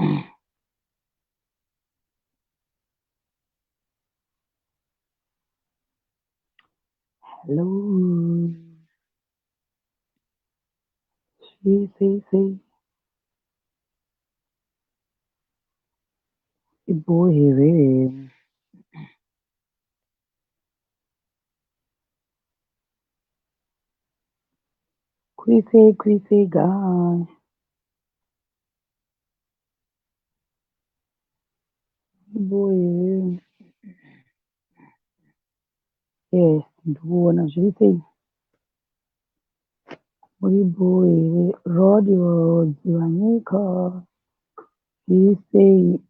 Hello. Sei sei sei. Ibho here? Kuri sei kuri sei guys? Ibho here? Yes, ndikuona zviri sei? Muri bho here? Radio Dzivanyika zviri sei?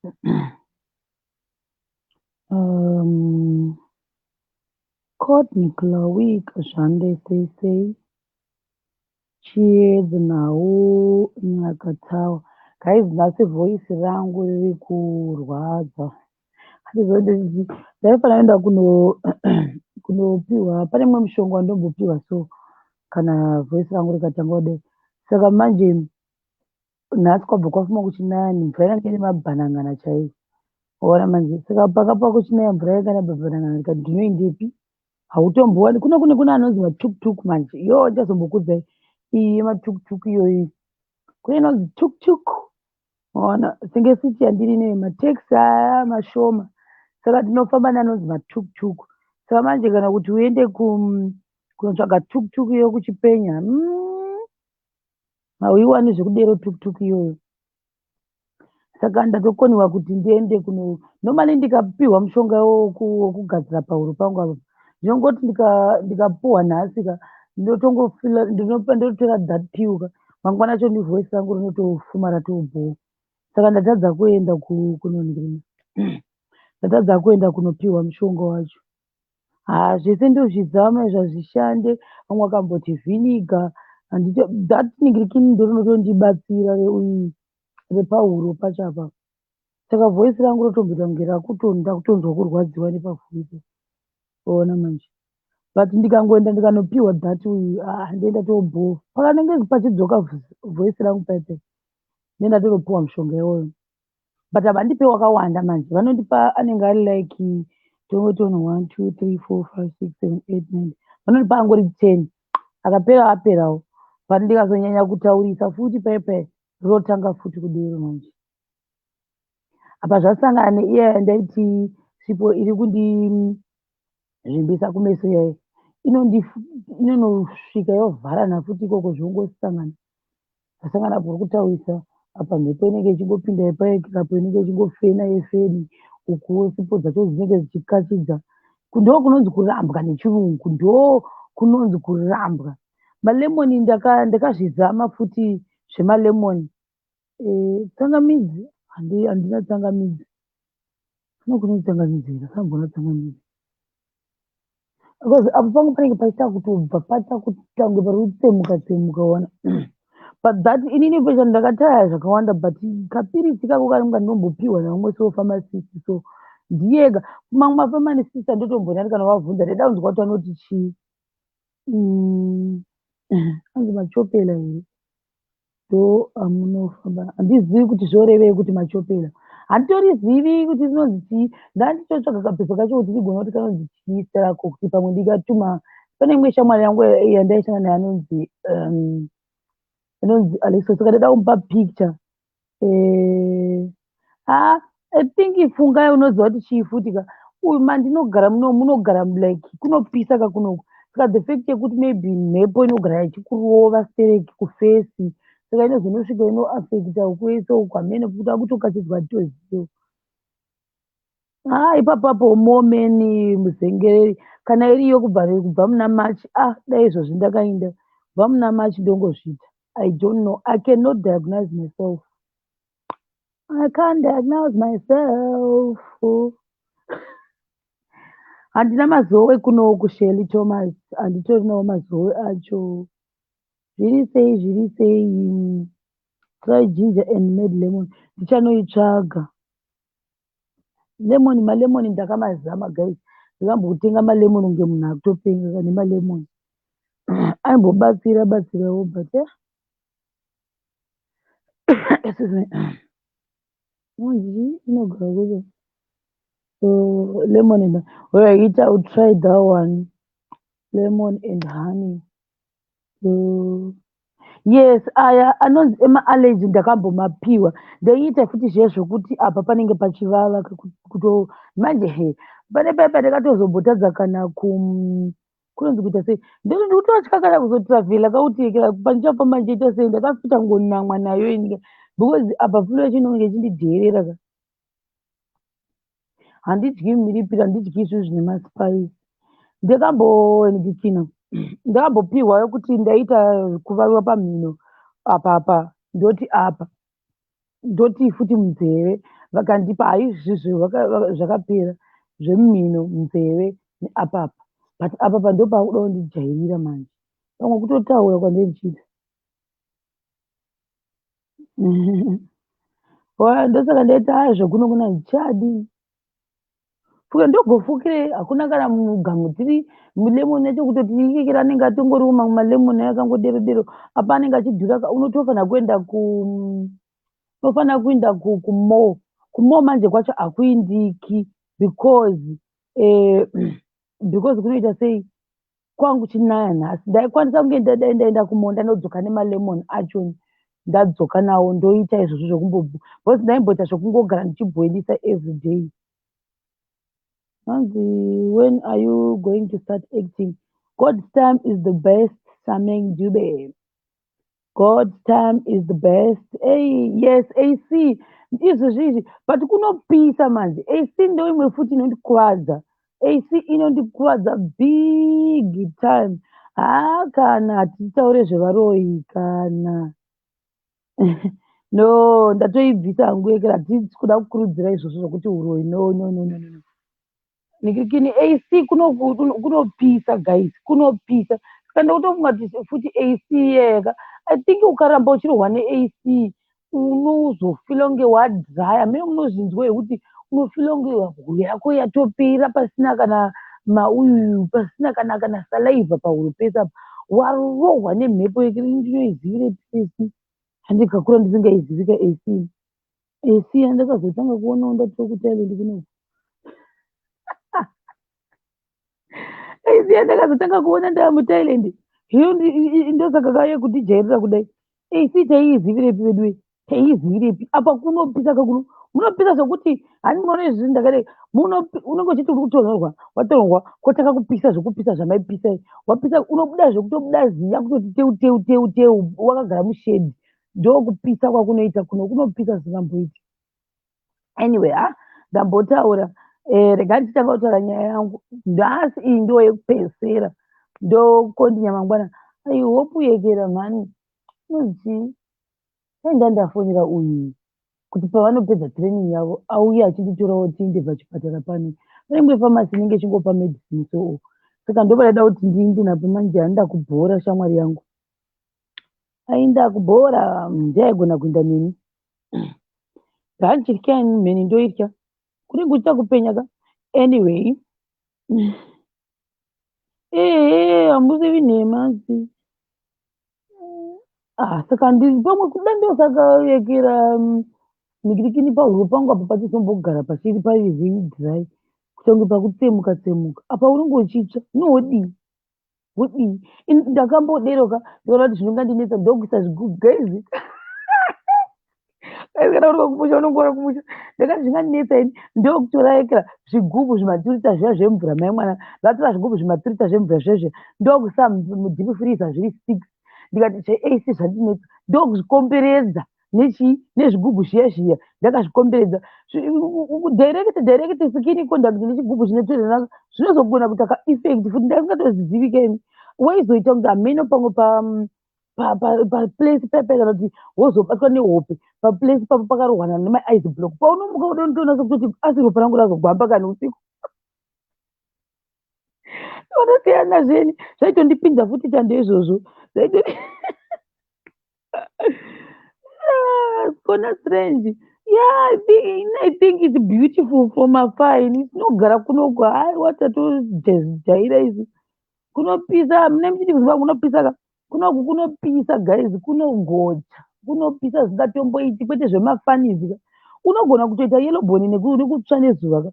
Courtney Chloe Zvande sei sei? Chiedza nhau Nyakatawa. Guys, nhasi voice rangu riri kurwadza. Ndaifanira kuenda kunopiwa pane mumwe mushonga wandombopiwa so kana voice rangu rikatanga kudai. Saka manje nhasi kwabva kwafuma kuchinaya mvura inenge ine mabhanan'ana chaiyo. Waona manje saka paka kuchinaya mvura yanga ine mabhanan'ana ndikati ndinoendepi? Hautombowani kuno kune kune anonzi matuktuk manje. Yo ndichazombokuudzai iyi yematuktuk iyoyi. Kune inonzi tuktuk. Waona senge city yandiri ineyi matekisi aya mashoma. Saka tinofamba neanonzi matuktuk. Saka manje kana kuti uende kunotsvaga tuktuk iyo kuchipenya hauiwani zvekudero tuktuk iyoyo. Saka ndatokoniwa kuti ndiende kuno normally ndikapiwa mushonga wokugadzira pahuro pangu apa ndinongoti ndikapuhwa nhasi ka ndinotongofila ndotora that pill ka mangwana acho voice rangu rinotofuma ratobhowa. Saka ndatadza kuenda kunoningirina ndatadza kuenda kunopiwa mushonga wacho. Haa zvese ndozvizama izvo hazvishande. Vamwe vakamboti vinegar that ningirikini ndorinotondibatsira repahuro pacho apa. Saka voice rangu rotomboita kunge ndakutonzwa kurwadziwa nepavoice. Waona manje. But ndikangoenda ndikanopiwa that uyu ah ndoenda tobhowa. Pakanenge pachidzoka voice rangu paipai ndoenda tonopiwa mushonga iwoyo. But havandipi wakawanda manje. Vanondipa anenge ari like tongotoona 1 2 3 4 5 6 7 8 9 vanondipa angori 10 akapera aperawo. But ndikazonyanya kutaurisa futi paipai rinotanga futi kudero manje. Apa zvasangana neiya yandaiti sipo iri kundizvimbisa kumeso iyayo inonosvika yovharana futi ikoko zvongosangana. Zvasangana apo uri kutaurisa apa mhepo inenge ichingopinda yepaekirapo inenge ichingofena yefeni ukuwo sipo dzacho dzinenge dzichikachidza. Ndo kunonzi kurambwa nechirungu ndo kunonzi kurambwa. Malemoni ndakazvizama futi zvemalemoni. Tsangamidzi handina tsangamidzi. Kuno kunonzi tsangamidzi here? Ndasamboona tsangamidzi. Because apo pangu panenge pachiita kutobva paita kuita kunge pari kutsemuka tsemuka waona. But that inini pesha ndakataya zvakawanda but kapiritsi kako kanenge kandinombopiwa naumwe so pharmacist so ndiyega. Mamwe mapharmacist andotomboona kana wabvunza ndaida kunzwa kuti anoti chii. Anzi machopela here? Ndo amunofamba. Handizivi kuti zvorevei kuti machopela. Handitorizivi kuti rinonzi chii. Ndandichotsvaga kapepa kacho kuti ndigone kuti kanonzi chii zita rako kuti pamwe ndingatuma. Pane imwe shamwari yangu yandaishanda naye anonzi anonzi Alexa saka ndaida kumupa picture. I think fungai unoziva kuti chii futi ka. Uyu mandinogara muno munogara like kunopisa ka kunoku. Saka the fact yekuti maybe mhepo inogara ichikurova stereki kuface saka inozonosvika inoafecta kwese uku hameno kuti akutokachidzwa hatitozivi. Ah ipapapo momeni muzengereri kana iriyo kubva muna March ah dai izvozvi ndakaenda kubva muna March ndongozviita. I don't know. I cannot diagnose myself. I can't diagnose myself. Handina mazowe kunoku Shirley Thomas. Handitorinawo mazowe acho. Zviri sei zviri sei. Try ginger and made lemon. Ndichanoitsvaga. Lemon malemoni ndakamazama guys. Ndakambotenga malemoni kunge munhu akutopenga nemalemoni. Aimbobatsira batsirawo but yeah. Excuse me. Inonzi inogara kupi? Lemon and, alright, I will try that one. Lemon and honey. Yes, aya anonzi ema-allergy ndakambomapiwa. Ndaiita futi zviya zvokuti apa panenge pachivava kuto manje he pane paya pandakatozombotadza kana ku kunonzi kuita sei, ndikutotya kana kuzotravhela kauti pandichafamba ndichiita sei. Ndakafita kungonamwa nayo ini because apa flu yacho inonge ichindidherera ka. Handidyi mhiripiri, handidyi zvinhu zvine maspice. Ndakambondikina, ndakambopiwa yekuti ndaita kuvaviwa pamhino apa, apa ndoti, apa ndoti futi munzeve. Vakandipa haizvizvo, zvakapera zvemumhino, munzeve neapapa, but apapa ndopakuda kundijairira manje. Pamwe kutotaura kwandiri ndichiita. Ndosaka ndaiti haa, zvekuno kuna ndichadi fuke ndogofukirei, hakuna kana mugamuchiri lemon yacho kutoti ikekera anenge atongoriwo mamwe malemon akangodero dero apa anenge achidhura. Unotofanira kuenda ku unofanira kuenda kumall. Kumall manje kwacho hakuindiki because kunoita sei, kwangu chinaya nhasi. Ndaikwanisa kunge ndadai ndaenda kumall, ndanodzoka nemalemon acho, ndadzoka nawo, ndoita izvozvo zvekumbo because ndaimboita zvekungogara ndichibhoilisa everyday. Hanzi, "When are you going to start acting?" God's time is the best, Sameng Dube. God's time is the best. Hey, yes, AC izvozvi izvi, but kunopisa manje. AC ndo imwe futi inondikuvadza. AC inondikuvadza big time. Haa, kana hatitaure zvevaroyi kana no, ndatoibvisa hangu yekera. Hatisi kuda kukurudzira izvozvo zvokuti uroyi. No, no, no, no, no. Nikini AC kunopisa guys, kunopisa. Saka ndokutofunga kuti futi AC yeka, I think ukaramba uchirohwa neAC unozofila kunge wadhaya mene. Unozvinzwa yekuti unofila kunge huro yako yatopera, pasina kana mauyu, pasina kana saliva pahuro pese apa, warohwa nemhepo. Ndinoizivire AC, handikakura ndisingaizivi ka AC. AC yandakazotanga kuonawo ndatova kuThailand kunoku. AC yandakazotanga kuona ndava muThailand hiyo ndosaka kauya kundijairira kudai. AC taiizivirepi vedu, taiizivirepi? Apa kunopisa kakuno, munopisa zvokuti hani munoona izvi ndakadai, unenge uchiti uri kutonhorwa, watonhorwa kotanga kupisa zvokupisa zvamaipisa. Wapisa unobuda zvekutobuda ziya, kutoti teu teu teu teu wakagara mushade. Ndokupisa kwakunoita kuno, kunopisa zvisingamboiti. Anyway, ha, ndambotaura. Rega ndichitanga kutaura nyaya yangu nhasi. Iyi ndo yekupedzisira, ndokondinya mangwana. I hope yekera mhani inonzi dai ndandafonera uyu kuti pavanopedza training yavo auye achinditorawo tiinde pachipatara. Pano pane imwe famasi inenge ichingopa medicine, so saka ndopadaida kuti ndiinde napo. Manje handida kubhora shamwari yangu, ainda kubhora ndiaigona kuenda neni. Handichitya mheni, ndoitya kunenge kuchita kupenya ka. Anyway, ehe, hamuzivi nhema dzi. Ah, saka pamwe kuda ndosaka yekera mikirikini pahuro pangu apa pachizombogara pachiri pari very dry, kutonge pakutsemuka tsemuka apa unenge uchitsva. Nowodii, wodii? Ndakamboderoka ndikaona kuti zvinongandinetsa, ndokuisa zvigubhu guys. Kana uri kumusha unongora kumusha. Ndakati zvingandinetsa ini, ndokutora yekera zvigubhu zvimaturita zviya zvemvura. Mai mwana, ndatora zvigubhu zvimaturita zvemvura zvezve, ndokuisa mudeep freezer zviri six. Ndikati cheAC zvandinetsa, ndokuzvikomberedza nechii, nezvigubhu zviya zviya. Ndakazvikomberedza direct direct, skin contact nechigubhu chinotorera, zvinozogona kuita kaeffect futi ndasingatozivi keni. Waizoita kunge hameno pamwe paplace pepe, kana kuti wozobatwa nehope paplace papo pakarohwana nemaice block. Paunomuka unotoona sekutoti asi ropa rangu razogwamba kani usiku. Unosiyana zveni, zvaitondipinza futi chando izvozvo zvaito. Ah, it's gonna strange. Yeah, I think it's beautiful from afar. Ini tinogara kunoku, haiwa, tatojaira izvi. Kunopisa, mune muchiti kuziva kunopisa ka. Kunoku kunopisa guys, kunogocha. Kunopisa zvingatomboiti, kwete zvemafanizi ka. Unogona kutoita yellow bone nekutsva nezuva ka.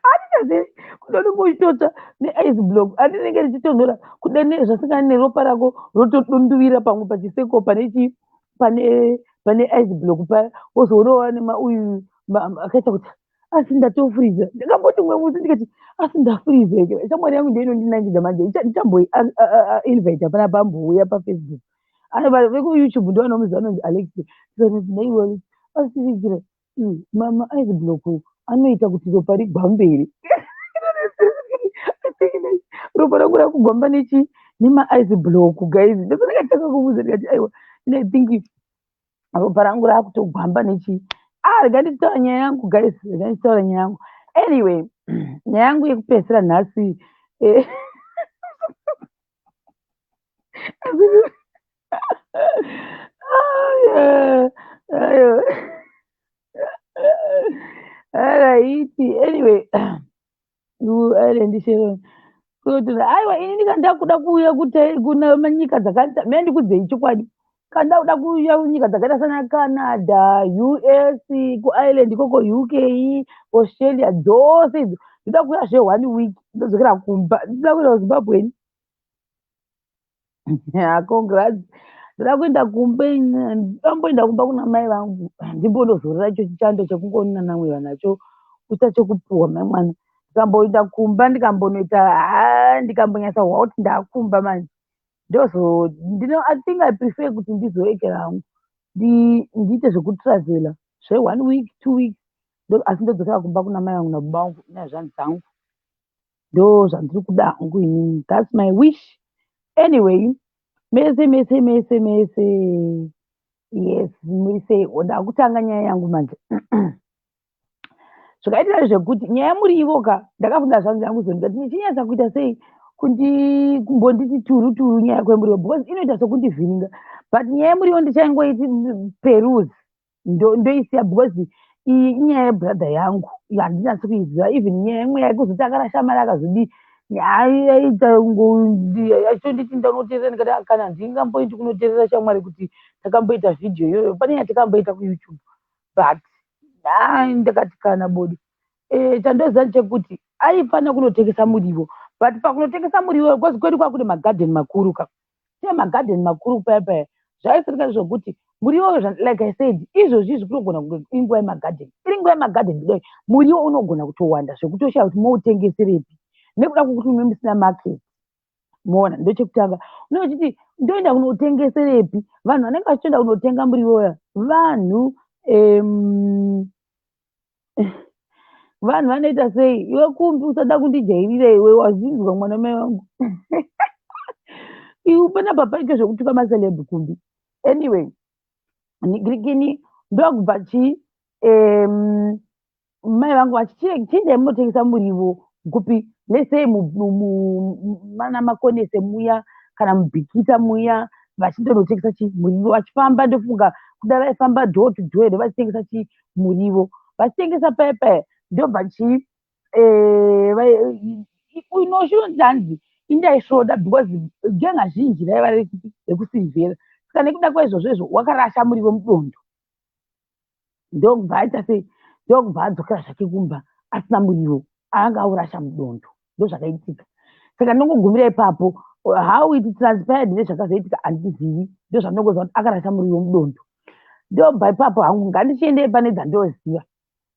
Handichazivi kuda unenge uchitotsva neice block handinenge richitonhora kuda zvasangana neropa rako rotodunduvira pamwe pachiseko pane chii pane pane ice block paya wozoona wane mauyu akaita kuti asi ndatofuriza. Ndakamboti umwe musi ndikati asi ndafuriza here? Shamwari yangu ndiyo inondinakidza manje ndichamboinvita panapa ambouya pafacebook. VekuYouTube ndo vanomuziva anonzi Alex. Ndikati nhaiwe asi Vikira iwe mama ice block anoita kuti ropa rigwambe here? Ropa rangu rakugwamba nechi nemaice block guys. Ndosaka kumuudza ndikati aiwa I think ropa rangu rakutogwamba nechi. Ah, rega ndichitaura nyaya yangu guys, rega ndichitaura nyaya yangu. Anyway, nyaya yangu yekupedzisira nhasi Alright, anyway, ndisharon kuti aiwa ini ndakuda kuuya kuna manyika dzakaita mene ndikudzei chokwadi kana ndakuda kuuya kunyika dzakaita sana Canada, US, kuIreland ikoko, UK, Australia dzose idzo ndoda kuuya zve one week ndodzokera kumba. Ndoda kuenda kuZimbabwe ini. Congrats. Ndoda kuenda kumba, ndamboenda kumba kuna mai vangu ndimbonozorora icho chichando chekungonana namwe nacho kuita chekupuhwa mai mwana. Ndikamboenda kumba ndikambonoita haa ndikambonyatsa hwa kuti ndakumba manje ndozo ndino I think I prefer kuti ndizoekera hangu ndiite zvekutravhela zve one week 2 weeks asi ndodzokera kumba kuna mai vangu nababa vangu nezvanzi dzangu. Ndo zvandiri kuda hangu inini, that's my wish. Anyway, mese mese mese mese, yes, muri sei? Ndakutanga nyaya yangu manje. Zvakaitika zvekuti nyaya yemuriwo ka, ndakafunga zvangu yangu zo ndikati ndichinyatsa kuita sei kumbonditi turu turu nyaya kwemuriwo because inoita sekundivhiringa, but nyaya yemuriwo ndichangoiti peruse ndoisiya because iyi inyaya yebrother yangu handinatsi kuiziva. Even nyaya imwe yekuzoti akarasha mari akazodii aita achitonditi ndanoteerera, ndikati kana handingamboiti kunoteerera shamwari kuti takamboita vhidhiyo iyoyo pane yatakamboita kuYouTube, but ndakati kana bodi. Chandoziva ndechekuti aifanira kunotengesa muriwo, but pakunotengesa muriwo because kwedu kwakune magadheni makuru ka, tine magadheni makuru paya paya zvaisirika zvokuti muriwo, like I said, izvozvi izvi kunogona kunge inguva yemagadheni, iri nguva yemagadheni kudai muriwo unogona kutowanda zvekutoshaya kuti moutengeserepi nekuda kwokuti mume musina market. Moona, ndechekutanga unochiti ndoenda kunotengeserepi? Vanhu vanenge vachitoenda kunotenga muriwo uya vanhu vanhu vanoita sei? Iwe kumbi usada kundijairira iwe, wazvinzwa mwana mai vangu iwe panapa paite zvekutuka maceleb kumbi. Anyway, nigirikini ndokubva chi mai vangu vachiti chiendai munotengesa muriwo kupi, lesei mana Makonese muya kana muBhikita muya, vachindonotengesa chi muriwo vachifamba. Ndofunga kuda vaifamba door to door here vachitengesa chi muriwo vachitengesa paya paya. Ndobva chi unoshinonzi indaisvoda because genga zhinji raiva rekuSilveira, saka nekuda kwaizvozvo izvo wakarasha muriwo mudondo. Ndokubva aita sei? Ndokubva adzokera zvake kumba asina muriwo anga aurasha mudondo. Ndozvakaitika, saka ndongogumira ipapo. How it transpired nezvakazoitika handizivi, ndozvandongoziva kuti akarasha muriwo mudondo. Ndobva ipapo hangu ngandichiendei pane dzandoziva.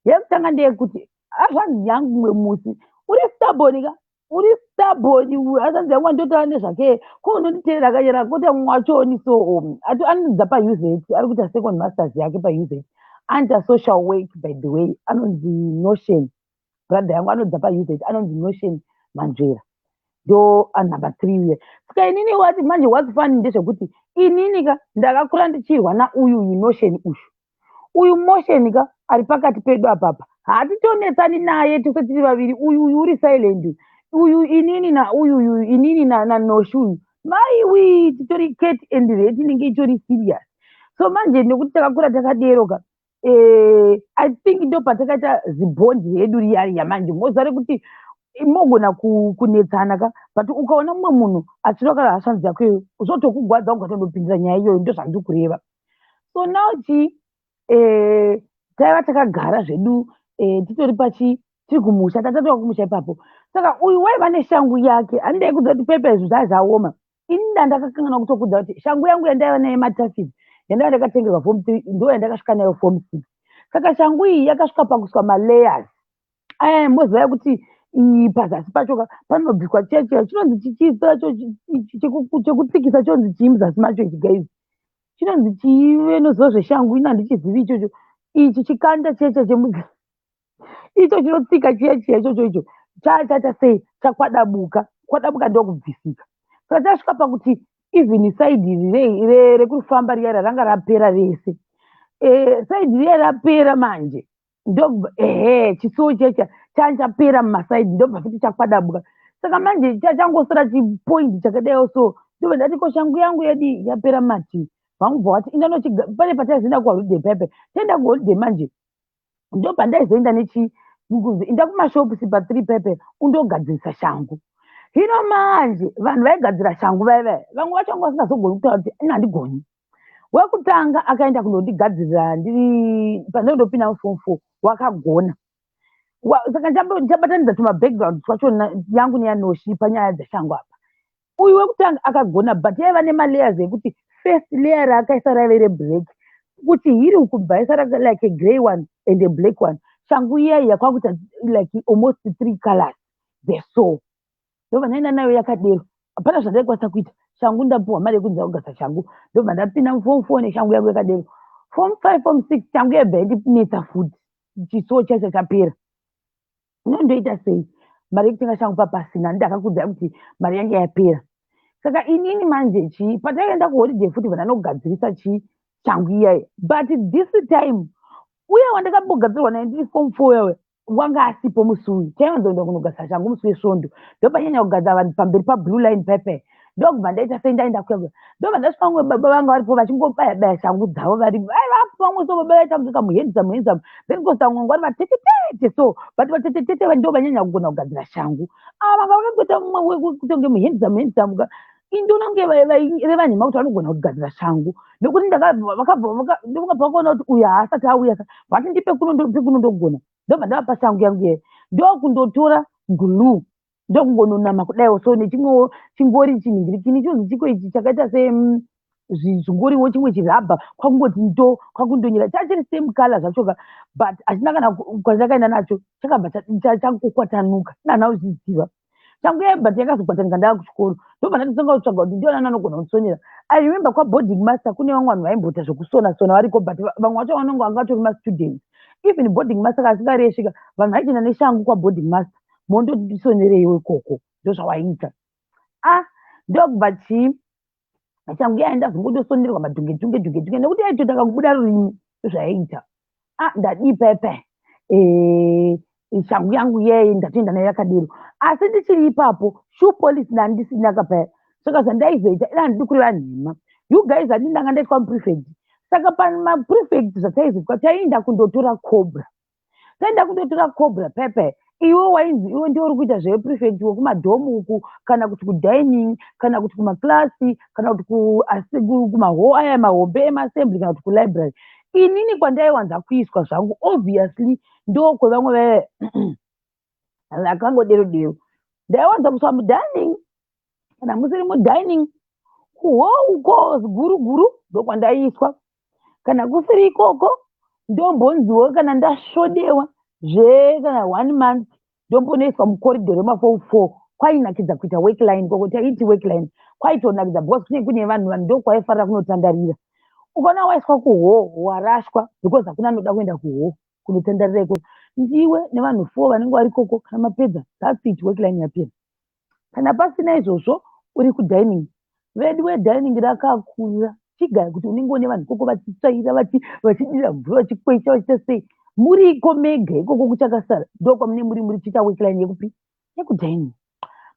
Yekutanga ndeyekuti hazvanzi yangu mumwe musi uri stubborn ka, uri stubborn hazvanzi yangu andotaura nezvake ko unonditeerera akanyara kota mumwe wachoni so anodzidza paUZ, ari kuita second masters yake paUZ, anoita social work by the way, anonzi Notion. Brother yangu anodzidza paUZ anonzi Notion Manzvera, ndo anumber 3 uye. Saka inini wati manje what's funny ndezvekuti inini ka ndakakura ndichirwa nauyu uyu Notion uyu uyu Motion ka ari pakati pedu apapa, hatitonetsani naye tose tiri vaviri. Uyu uyu uri silent uyu, inini nauyu uyu, inini naNoshi uyu, maiwi titori cat and rat, inenge itori serious. So manje nekuti takakura takadero ka, I think ndo patakaita zibhondi redu riya riya manje moziva rekuti Mogona kunetsana ka, but ukaona mumwe munhu achirova hanzvadzi yako iyoyo, zvotokugwadza ugatondopindira nyaya iyoyo. Ndozvandiri kureva. So now chi taiva takagara zvedu, titori pachi tiri kumusha, tatatova kumusha ipapo. Saka uyu waiva neshangu yake. Handidai kudza kuti pepe izvi zvazaoma. Ini ndandakakanganwa kutokudza kuti shangu yangu yandaiva nayo matafis, yandaiva ndakatengerwa form 3, ndo yandakasvika nayo form 6. Saka shangu iyi yakasvika pakuiswa malayers aya, moziva kuti pazasi pacho panobviswa cheche chinonzi chichiso chekutsikisa, chonzi chii muzasi macho ichi, guys? Chinonzi chii? Noziva zveshangu, ini handichizivi ichocho. Ichi chikanda cheche chemuzasi icho chinotsika chiya chiya ichocho, icho chachaita sei, chakwadabuka kwadabuka, ndokubvisika. Saka chasvika pakuti even side rekufamba riya ranga rapera rese. Side riya rapera manje, ndobva ehe chisuwo checha chachapera mumaside, ndobva futi chakwadabuka. Saka manje chachangosara chipoint chakadaiwo. So ndobva ndati, "Ko shangu yangu yadi yapera mativi?" Vangubva wati indanochiga pane pataizoenda kuholiday pepe. Taenda kuholiday manje, ndopandaizoenda nechi inda kumashops pa3 pepe undogadzirisa shangu. Hino manje vanhu vaigadzira shangu vaivai, vamwe vacho vanga vasingazogoni kutaura kuti ina handigoni. Wekutanga akaenda kunondigadzirira ndiri pandondopinda muform 4, wakagona. Saka ndichabatanidza tumabackground twacho yangu neyanoshi panyaya dzeshangu apa. Uyu wekutanga akagona, but yaiva nemalayers ekuti first layer raakaisa raive reblack, kuti hiri kubva aisa like a grey one and a black one. Shangu iyai yakwakuita like almost three colors dzeso. Ndobva ndaenda nayo yakadero, hapana zvandaikwanisa kuita. Shangu ndapuhwa mari yekunzi kugasa shangu, ndobva ndapinda muform 4 neshangu yangu yakadero. Form 5, form 6, shangu yaibva yandinetsa futi, chisuwo chacho chapera. Inondoita sei? Mari yekutenga shangu papasina. Ndakakudzai kuti mari yange yapera. Saka inini manje chii, patakaenda kuholiday futi, vandanogadzirisa chii, shangu iyayi. But this time uye wandakambogadzirwa naye ndiri form 4 yawe wanga asipo musi uyu. Taiwanzoenda kunogadzira shangu musi wesvondo, ndopanyanya kugadzira vanhu pamberi paBlue Line pepe. Ndokubva ndaita sei, ndaenda kuya, ndobva ndasvika vamwe baba vanga varipo vachingobaya baya shangu dzavo vari vaivapo. Vamwe so baba vaita kunge kamuhandsome handsome, then kosta vamwe vari vatetetete. So but vatetetete ndo vanyanya kugona kugadzira shangu. Ava vanga vakangoita mumwe kutonge muhandsome handsome ka, indoona kunge vaireva nhema kuti vanogona kugadzira shangu, nekuti ndakabva vakaona kuti uyu haasati auya ka, vati ndipe kuno, ndipe kuno, ndogona. Ndobva ndavapa shangu yangu iye, ndokundotora glue, ndokungononama kudaiwo so nechimwewo chingori chinhingirikini chonzi chiko ichi chakaita sezvingoriwo chimwe chirabha, kwakungoti ndo kwakundonyera chachiri same color zvachoka, but hachina kana kwachakaenda nacho, chakabva chakukwatanuka. Nana uchiziva shangu yaibva yakazokwatanika ndava kuchikoro. Ndobva ndatotanga kutsvaga kuti ndiona anogona kundisonera. I remember kwaboarding master kune vamwe vanhu vaimboita zvekusona sona variko, but vamwe vacho vanonge vanga vatori mastudents. Even boarding master kasingaresvika, vanhu vaitoenda neshangu kwaboarding master, "Mondotisonereiwo ikoko." Ndozvawaiita. Ah, ndokubva chii, shangu yaenda zongotosonerwa madhunge dhunge dhunge dhunge, nekuti yaitotanga kubuda rurimi ndozvaiita. Ah, ndadii pepe, shangu yangu yeye ndatoenda nayo yakadero. Asi ndichiri ipapo, shoe polish ndandisina kapaya. Saka zvandaizoita, ina handidi kureva nhema, you guys, handi ndanga ndaitwa muprefect. Saka pamaprefect zvataizoitwa, taienda kundotora cobra, taenda kundotora cobra pepe. Iwe wainzi iwe ndiwe uri kuita zveprefect wekumadhomu uku, kana kuti kudining, kana kuti kumaklasi, kana kuti kumahall aya mahombe emassembly, kana kuti kulibrary. Inini kwandaiwanza kuiswa zvangu obviously ndokwevamwe vaya vakangodero dero. Ndaiwanza kuiswa mudining. Kana musiri mudining, kuhall uko guru guru ndokwandaiiswa. Kana kusiri ikoko, ndombonziwo kana ndasvodewa zvekana one month, ndombonoiswa mukoridho remaform 4. Kwainakidza kuita workline koko, taiti workline, kwaitonakidza because kune kune vanhu, vanhu ndokwaifarira kunotandarira. Ukaona waiswa kuhall, warashwa, because hakuna anoda kuenda kuhall kunotandarira ikoko. Ndiwe nevanhu 4 vanenge vari ikoko. Kana mapedza, that's it, workline yapera. Kana pasina izvozvo, uri kudining. Vedu vedining rakakura, chigaya kuti unenge une vanhu ikoko vachitsvaira, vachidira mvura, vachikwesha, vachiita sei. Muriko mega ikoko kuchakasara, ndokwamune muri chiita workline yekupi, yekudining.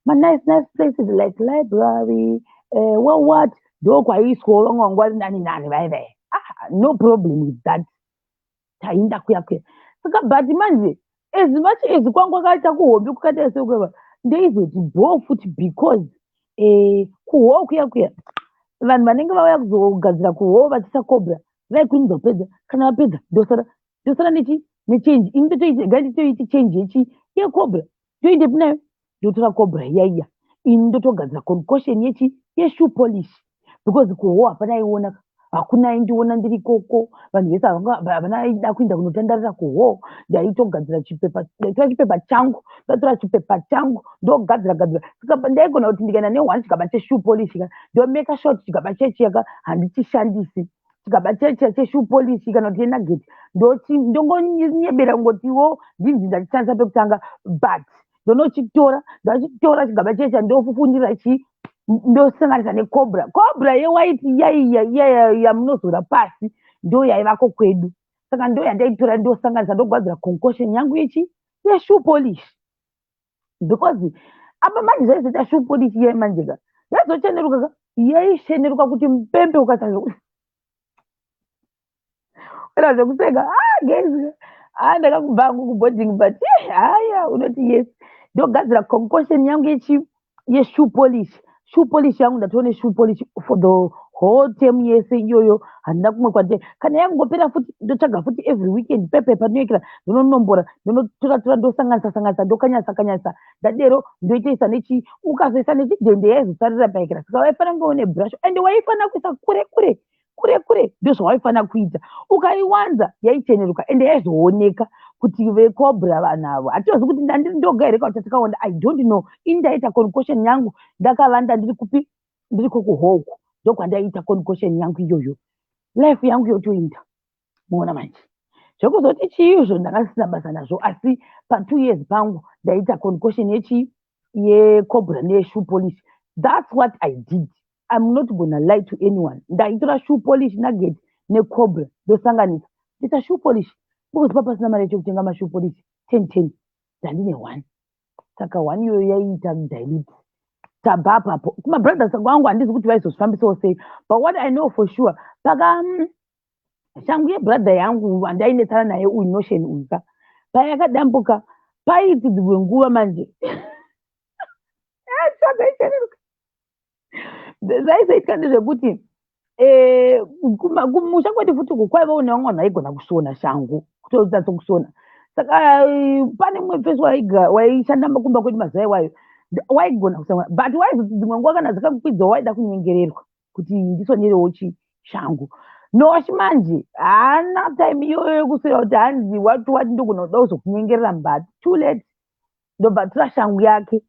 Manice nice places like library, what what, ndokwaiiswawo vamwe vangu vari nani nani vai vai. Ah, no problem with that, tainda kuya kuya. Saka but manje As much as kwangu kwakaita kuhombe kukaita sekweva, ndeizoti bho futi because kuhoo kuya kuya vanhu vanenge vauya kuzogadzira kuhoo vachiisa cobra vaikunidza kupedza. Kana vapedza, ndosara nechi nechange. Ini ndotoita nditoiti change yechi yecobra, ndoendepi nayo? Ndotora cobra iya iya, ini ndotogadzira concoction yechi yeshoe polish because kuhoo hapana aiona, hakuna aindiona ndiri ikoko. Vanhu vese havana aida kuenda kunotandarira kuhoo. Ndaitogadzira chipepa, ndaitora chipepa changu, ndatora chipepa changu, ndogadzira gadzira. Saka ndaigona kuti ndikaenda neone chigaba cheshoe polish ka, ndomeka sure kuti chigaba chechiyaka handichishandisi, chigaba chechiya cheshoe polish kana kuti yenugget, ndongonyebera kungotiwo ndinzi ndachishandisa pekutanga, but ndonochitora, ndachitora chigaba checha, ndofufunira chi, ndosanganisa necobra, cobra yewhite iyaiya iya yamunozora pasi, ndo yaivako kwedu. Saka ndo yandaitora, ndosanganisa, ndogadzira concoction yangu yechi yeshoe polish because apa manje zvaizoita shoe polish iyai manje ka yaizocheneruka ka, yaicheneruka kuti mupembe ukaita zvekuseka. Ah guys, ah, ndakakubva hangu kuboarding, but haya, unoti yes, ndogadzira concoction yangu yechi yeshoe polish. Shoe polish yangu, ndatoone shoe polish for the whole term yese iyoyo. Handina kumwe kwate. Kana yangopera futi, ndotsvaga futi every weekend pepe patinoekera, ndinonombora, ndonotora tora, ndosanganisa sanganisa, ndokanyasa kanyasa. Ndadero ndoitoisa nechi, ukazoisa nechidhende yaizosarira paekera. Saka waifanira kunge une brush and waifanira kuisa kure kure kure kure, ndozvawaifanira kuita. Ukaiwanza yaicheneruka ende yaizooneka kuti vecobra vanhu avo. Hatizozi kuti ndandiri ndoga here kana kuti takawanda, I don't know. Ini ndaita concoction yangu ndakavanda. Ndiri kupi? Ndiri kokuhoku, ndokwandaiita concoction yangu iyoyo. Life yangu yotoinda. Muona manje, zvekuzoti chiizvo ndanga basa nazvo, asi pa2 years pangu ndaita concoction yechi yecobra neyeshoe polish. That's what I did. I'm not gonna lie to anyone. Ndaitora shoe polish, nugget necobra, ndosanganisa, ndoita shoe polish because papasina mari yacho kutenga mashoe polish 10 10, ndandine one. Saka one iyoyo yaiita dilute. Tabva apapo kumabrothers kwangu, handizi kuti vaizozvifambisawo sei, but what I know for sure, paka shangu yebrother yangu wandainetsana naye uyu, Notion uyu ka, payakadambuka paiti dzimwe nguva manje zvakaicheneruka. Zvaizoitika ndezvekuti kumusha kwedu futi uku kwaivawo nevamwe vanhu vaigona kusona shangu, kutonyatso kusona. Saka pane mumwe fesi waishanda kumba kwedu mazuva iwayo, waigona kusona, but waizoti dzimwe nguva kana dzakakwidzawo waida kunyengererwa kuti ndisonerewo chishangu. Noshi manje haana time iyoyo yekuswera kuti hanzi wati wati ndogona kuda kuzokunyengerera mbati. Too late. Ndobva tora shangu yake,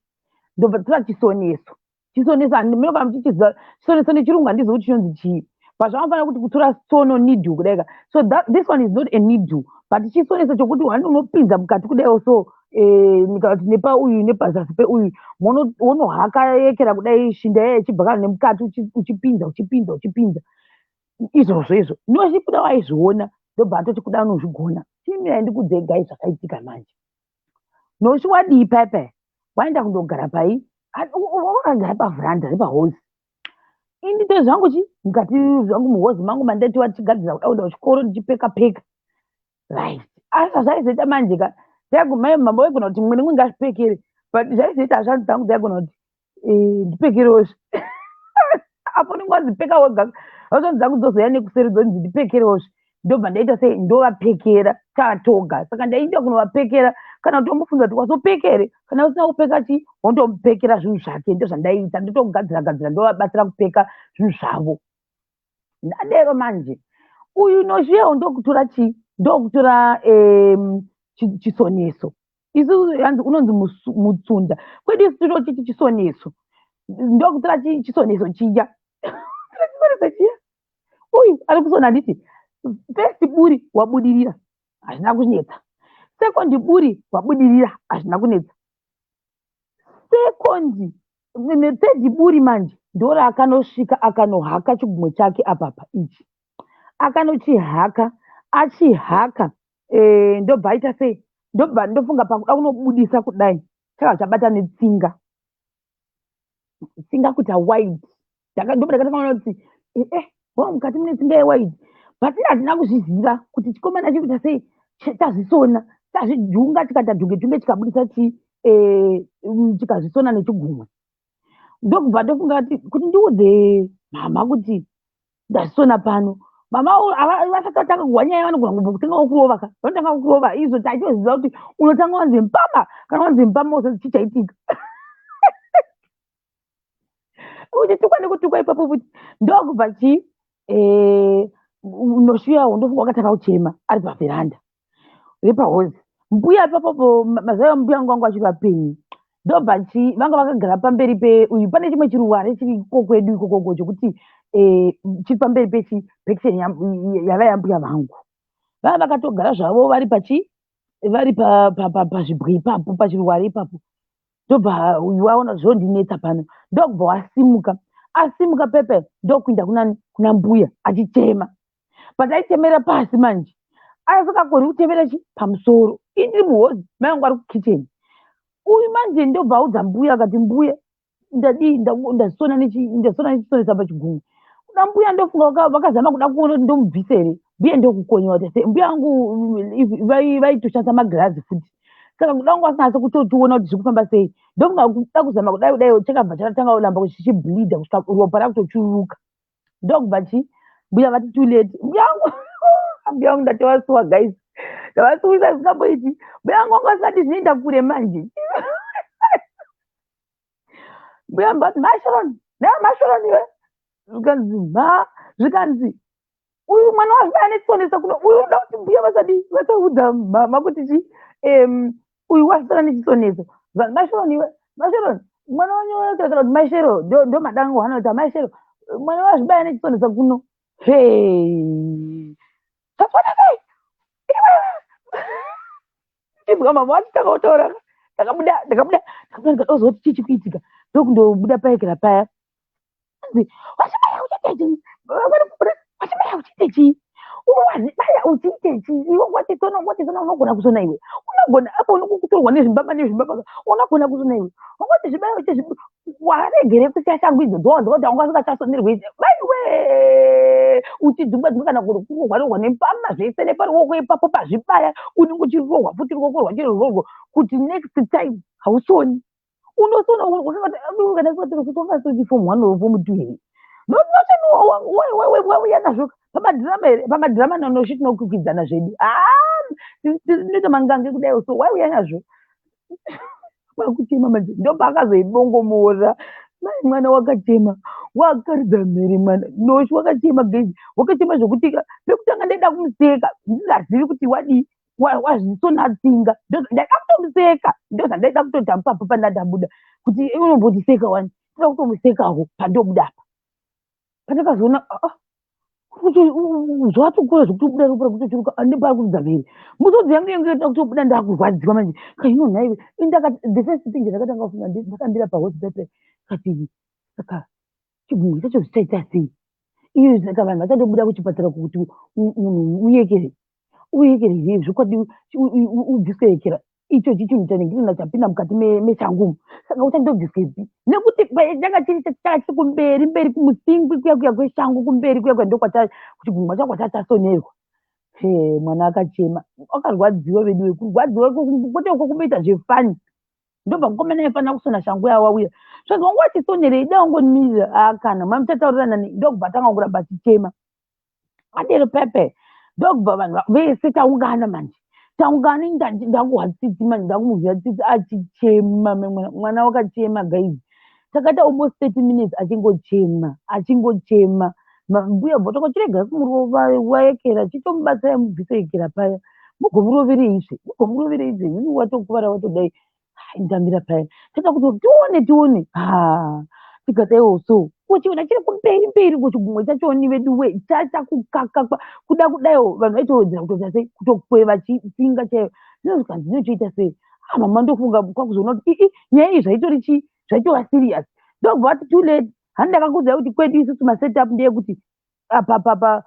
ndobva tora chisoneso. Chisoneso munofa muchichiziva chisoneso nechirungu, handizivi kuti chinonzi chii, but zvakafanira kuti kutora tsono, needle kudaika. So this one is not a needle, but chisoneso chokuti wani unopinza mukati kudaiwo. So kana kuti nepauyu nepazasi peuyu wonohaka yekera kudai, shinda iya ichibva kana nemukati, uchipinza, uchipinza, uchipinza, izvozvo izvo. Nochikuda waizviona, ndobva atoti kuda unozvigona, chimirai ndikudzei gai. Zvakaitika manje, Noshi wadii paipai, waenda kundogara pai, wakagara pavhuranda repahozi. Ini zvangu chi mukati zvangu muhozi mangu mandati wachigadzira kuda kuenda kuchikoro, ndichipeka peka, right? Asi zvaizoita manje ka, mama waigona kuti mumwe nemumwe ngazvipekere, but zvaizoita hazvanzi dzangu dzaigona kuti ndipekerewozve apo unenge wadzipeka wega. Hazvanzi dzangu dzozouya nekuseri, dzonzi ndipekerewozve. Ndobva ndaita sei? Ndovapekera tatoga. Saka ndaienda kunovapekera kana kuti ombofunza kuti wazopekere, kana usina kupeka chi, wondomupekera zvinhu zvake. Ndozvandaiita, ndotogadzira gadzira, ndovabatsira kupeka zvinhu zvavo. Ndadero manje, uyu Noshiyewo ndokutora chi, ndokutora chisoneso. Isu hanzi unonzi mutsunda, kwedu isu tinochiti chisoneso. Ndokutora chisoneso chiya, chisoneso chiya. Uyu ari kusona, handiti? First buri wabudirira, hazvina kunetsa. Second buri wabudirira, hazvina kunetsa. Second nethird buri manje ndoraakanosvika akanohaka chigumwe chake apapa ichi. Akanochihaka, achihaka, ndobva aita sei? Ndobva ndofunga pakuda kunobudisa kudai, chakabva chabata netsinga, tsinga kuita white. Ndobva ndakatanga kuti wa mukati mune tsinga yewhite, but hatina kuzviziva kuti chikomana chiri kuita sei, chazvisona. Tazvijunga tikaita junge junge, chikabudisa chi chikazvisona nechigumwe. Ndokubva ndofunga kuti ndiudze mama kuti ndazvisona pano. Mama vasati vatanga kuhwa nyaya, vanogona kumbotanga kukurova ka. Vanotanga kukurova izvo taitoziva kuti unotanga wanzi mpama. Kana wanzi mpama, usati chichaitika, uchitukwa nekutukwa ipapo futi. Ndokubva chi noshuyawo, ndofunga wakatanga kuchema ari pavheranda repahozi. Mbuya ipapopo, mazuva mbuya vangu achiri vapenyu, ndobva chi vanga vakagara pamberi pe uyu. Pane chimwe chiruware chiri kwedu ikokoko chokuti chiri pamberi pechi pekicheni yava yambuya vangu. Vava vakatogara zvavo vari pachi vari pazvibwe ipapo, pachiruware ipapo. Ndobva uyu waona zvondinetsa pano, ndokubva wasimuka. Asimuka pepe, ndokuinda kunani? Kuna mbuya, achichema. But aichemera pasi manje, asingakoni kuchemera chi pamusoro. Indiri muhozi, mai vangu ari kukicheni. Uyu manje ndobva audza mbuya, akati, "Mbuya, ndadii? Ndasona ndasona nechisonesa pachigumwe." Kuna mbuya, ndofunga vakazama kuda kuona kuti ndomubvisa here. Mbuya ndokukonyiwa kuti sei. Mbuya vangu vaitoshandisa magirazi futi, saka kuda kungu vasinasa kutotiona kuti zviri kufamba sei. Ndofunga kuda kuzama kudai kudai, chakabva chatanga kuramba chichibleedha kusvika ropa rakutochururuka. Ndokubva chi mbuya vati, "Too late." Mbuya vangu, mbuya vangu, ndatovasuwa guys, ndavasuwisa zvisingamboiti. Mbuya vangu vanga vasati zvinoenda kure manje. Mbuya vati, "Masharon, naMasharon iwe." Zvikanzi ma zvikanzi, "Uyu mwana wazvibaya nechisonesa kuno uyu." Unoda kuti mbuya vasadi vasaudza mama kuti chi uyu wasara nechisoneso. "Masharon iwe, Masharon, mwana wanyu," kana kuti Mashero, ndo madango hana kuti Mashero, "mwana wazvibaya nechisonesa kuno." Hei, zvasona sei chinzwa mama vachitanga kutaura. Ndakabuda, ndakabuda, ndakabuda, ndikadozwa kuti chii chikuitika. Ndokundobuda paekera paya, anzi, "Wachibaya uchiite chii? Wachibaya uchiite chii? Wazvibaya uchiite chii iwe? Wachisona, wachisona. Unogona kusona iwe, unogona apo unokutorwa nezvimbama, nezvimbama. Unogona kusona iwe. Wangoti zvibaya uchi waregere kusiya shangu idzodzo, wanzwa kuti wanga usingachasonerwi. Maiwe, uchidzungwa dzungwa kana kurohwa rohwa nembama zvese neparuoko ipapo pazvibaya. Unenge uchirohwa futi ruoko rwacho irworwo kuti next time hausoni. Unosona kana form one or form two here? Wauya nazvo pamadhirama here? Pamadhirama nanoshi tinokwikwidzana zvedu, tinoita mangange kudai. So waiuya nazvo kwakuchema manje. Ndopaakazoibongomora mai. Mwana wakachema, wakaridza mhere mwana Noshi, wakachema gezi, wakachema zvokuti pekutanga ndaida kumuseka ndisingazivi kuti wadii, wazvisonatsinga. Ndaida kutomuseka, ndozvandaida kutoita mupapo pandandabuda kuti unombotiseka wani. Toda kutomusekawo pandobuda apa. Pandakazoona zvatokura zvekutobuda ropa rekutochuruka nepari kuridza mhere, musodzi yangu yangu yoda kutobuda. Ndakurwadziwa manje kaino. Nhaiwe, the first thing ndakatanga kufunga, ndakambira pahospital kati, "Saka chigumwe chacho zvichaita sei iyo? Saka vanhu vachandobuda kuchipatara kuti munhu uyekere, uyekere here zvokwadi, ubviswe yekera ichochi chinhu chanenge chapinda mukati meshangu umu? Saka uchandobviswepi?" Nekuti changa chiri chaka chiri kumberi mberi, kumusingwi kuya kuya kweshangu, kumberi kuya kuya, ndokwata chigumwe changu kwatachasonerwa. He, mwana akachema, akarwadziwa veduwe. Kurwadziwa kwete uko kumboita zvefani. Ndobva mukomana aifanira kusona shangu yawauya, zvanzi, "Wanga wachisonerei? Dai wangomirira." Akana mamuchataurirana. Ndokubva atanga kuramba achichema adero pepe. Ndokubva vanhu vese taungana manje, taungana. Ndakuhwa tsitsi manje, ndakumuzwa tsitsi achichema. Mwana wakachema guys, takaita almost 30 minutes achingochema, achingochema. Mbuya bva takachirega kumurova, waekera, chitomubatsirai mubvise ekera paya. Mugomurovereizve, mugomurovereizve, watokuvara, watodai. Ndamira paya, tata kuti tione, tione. Ha, tikadaiwo so kuchiona chiri kumberi mberi kuchigumwe chachoni vedu we, chachakukaka kuda kudaiwo. Vanhu vaitowedzera kutoita sei, kutokweva chitsinga chaiyo. Zvinozvikanzi zvinochoita sei? Ah, mama, ndofunga kwakuzoona kuti ii nyaya iyi zvaitori chii, zvaitova serious. Ndobva vati, "Too late. Hani ndakakuudzai kuti kwedu isusu masetup ndeyekuti apa papa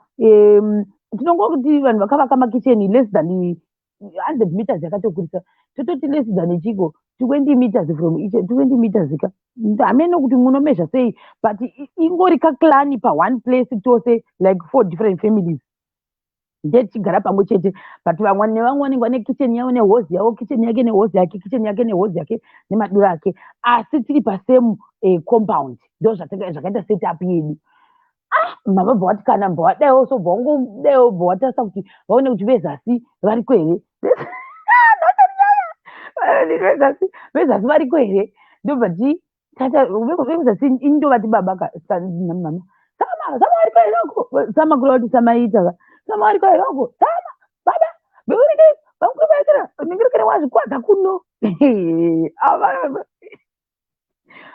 tinongoti vanhu vakavaka makicheni less than 100 meters, yakatokurisa. Tototi less than chiko, 20 meters from each, 20 meters ka, hameno kuti munomezha sei, but ingori kaclan pa one place tose, like four different families." Ndetichigara pamwe chete, but vamwe nevamwe vanenge vane kitchen yavo nehozi yavo, kitchen yake nehozi yake, kitchen yake nehozi yake nemadura ake, asi tiri pasame compound. Ndo zvakaita setup yedu. Ah, mabva wati kana mbva wadaiwo, so bva wangodaiwo, bva watarisa kuti vaone kuti vezasi variko here. Vezasi variko here? Ndobva ti tata vezasi ini ndovati baba ka mama sama, sama variko here uko? Sama kureva kuti samaita ka. Sama variko here uko? Sama baba beurike vamukuru vaitira ningirikire wazvikwadza kuno. Ava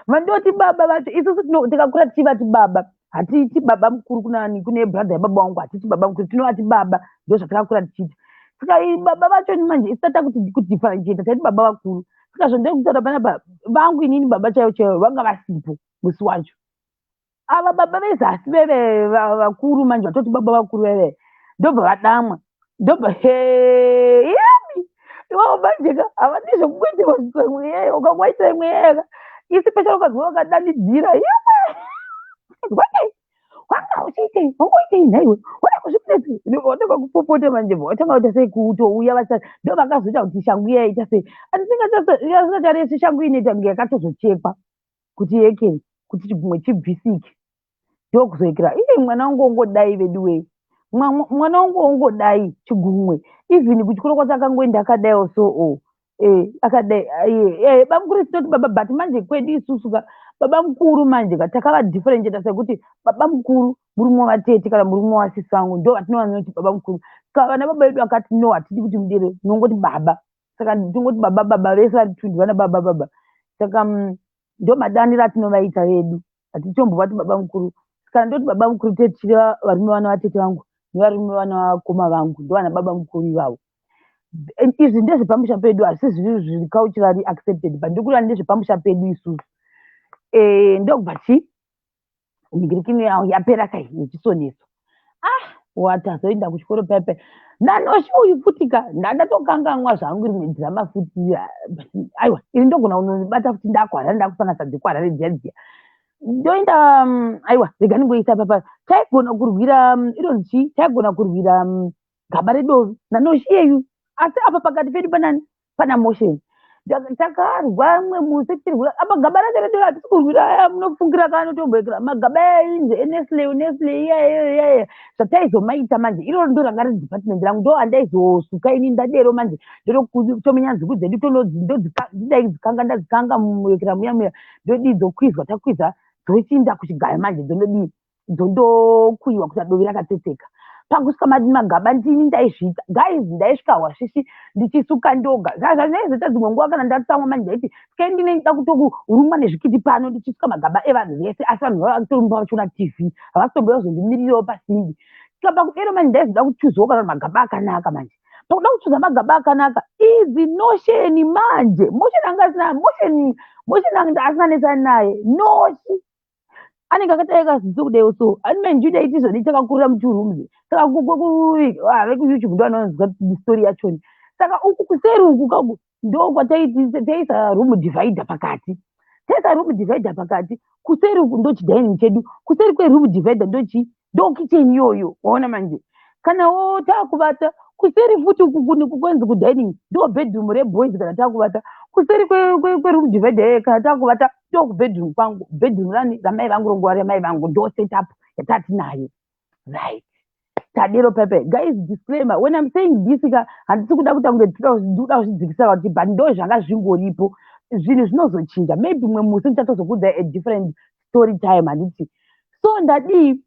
vandoti baba vacho, isusu tikakura tichivati baba. Hatiiti baba mukuru kunani? Kune brother yababa vangu hatiti baba mukuru, tinovati baba. Ndo zvatakakura tichiita. Saka baba vacho manje isu tata kuti kudifferentiate, taiti baba vakuru. Saka zvandiri panapa, vangu inini baba chaivo chaivo vanga vasipo musi wacho. Ava baba vezasi veve vakuru manje, vatoti baba vakuru veve, ndobva vadamwa, ndobva he yami iwavo manje ka havadi zvekungoitirwa imwe yeyo. Ukangoita imwe yeyaka isi pesha, ukazwa wakadanidzira yemwe, wanga uchiitei? Wangoitei nhaiwe? Wada kuzvipedzi, watanga kupopota manje, watanga kuita sei kutouya vasati. Ndo vakazoita kuti shangu iya ita sei, asingatarisi shangu inoita kunge yakatozochekwa kuti yekeni kuti chigumwe chibvisike, ndokuzoekera iye mwana wangu ongodai. Veduwei, mwana wangu ongodai chigumwe. Even kuchikoro kwacho akangoenda akadaiwo. So o akadai bamukuru tinoti baba, but manje kwedu isusu ka baba mukuru manje ka takavadifferentiata sekuti baba mukuru murume wavatete kana murume wasisi vangu, ndo vatinowanoti baba mukuru. Saka vana baba vedu akati no, hatidi kuti mudere, tinongoti baba. Saka tingoti baba, baba vese vari tundi vana baba, baba. Saka ndo madaniro atinovaita vedu, hatitombovati baba mukuru. Kana ndoti baba mukuru, tichireva varume vana vatete vangu nevarume vana vakoma vangu, ndo vana baba mukuru ivavo. Izvi ndezvepamusha pedu, hazvisi zviri zviri culturally accepted, but ndikuti ndezvepamusha pedu isusu. Ndokubva chi mhingirikino yapera kai yechisoneso. Ah, watazoenda kuchikoro pepe nanoshi uyu futi ka, ndandatokanganwa zvangu rimwe dhirama futi. Aiwa, iri ndogona kunobata futi ndakwara, ndakusanganisa dzekwarare dziya dziya. Ndoenda aiwa, rega ndingoisa papa. Taigona kurwira inonzi chii? Taigona kurwira gaba redovi nanoshi iyeyu, asi apa pakati pedu panani? Pana Motion. Takarwa mumwe musi tichirwira apa gaba racho redovi. Hatisi kurwira aya munofungira kaanotomboekera magaba ainzi eNestle, Nestle iyayo iyayo. Zvataizomaita manje, iroro ndo ranga riri department rangu, ndo andaizosuka ini. Ndadero manje ndotomenya nzungu dzedu, ndidaidzikanga, ndadzikanga muyekera muya muya, ndodii, dzokwizwa, takwiza dzochiinda kuchigayo manje, dzondodii, dzondokuyiwa kuti dovi rakatsetseka. Pakusvika magaba ndini ndaizviita guys, ndaisvika hwashishi ndichisuka ndoga. Zvandaizoita dzimwe nguva kana ndatsamwa manje, ndaiti sikai ndinoda kutokurumwa nezvikiti pano ndichisuka magaba evanhu vese, asi vanhu vavatorumba vachiona TV, havasitomboya kuzondimirirawo pasimbi. Saka pakudero manje ndaizoda kuchuzawo kana magaba akanaka. Manje pakuda kuchuza magaba akanaka, idzi Nosheni manje, Mosheni anga asina, Mosheni, Mosheni anga asina nesani naye. Noshi anenge akati akaziso kudaiwo, so ani manjuda izvoni takakurira muchirooms. Saka vekuYouTube ndo vanonzwa story yachoni. Saka uku kuseri uku kaku ndo kwataiti taisa room divider pakati, taisa room divider pakati. Kuseri uku ndo chidining chedu, kuseri kweroom divider ndochi ndo kitchen iyoyo. Waona manje, kana wo taakuvata kuseri futi uku kwenzi kudining ndo bedroom reboys. Kana taakuvata kuseri kweroom divider iyoyo, kana taakuvata ndo kubedroom kwangu, bedroom rani ramai vangu, ronguva ramai vangu. Ndo setup yatatinayo, right? Tadero pepe guys, disclaimer: when I'm saying this ka, handisi kuda kuita kunge ndikuda kuzvidzikisa kuti, but ndo zvanga zvingoripo. Zvinhu zvinozochinja, maybe mumwe musi ndichatozokuudza a different story time, handiti? So ndadii?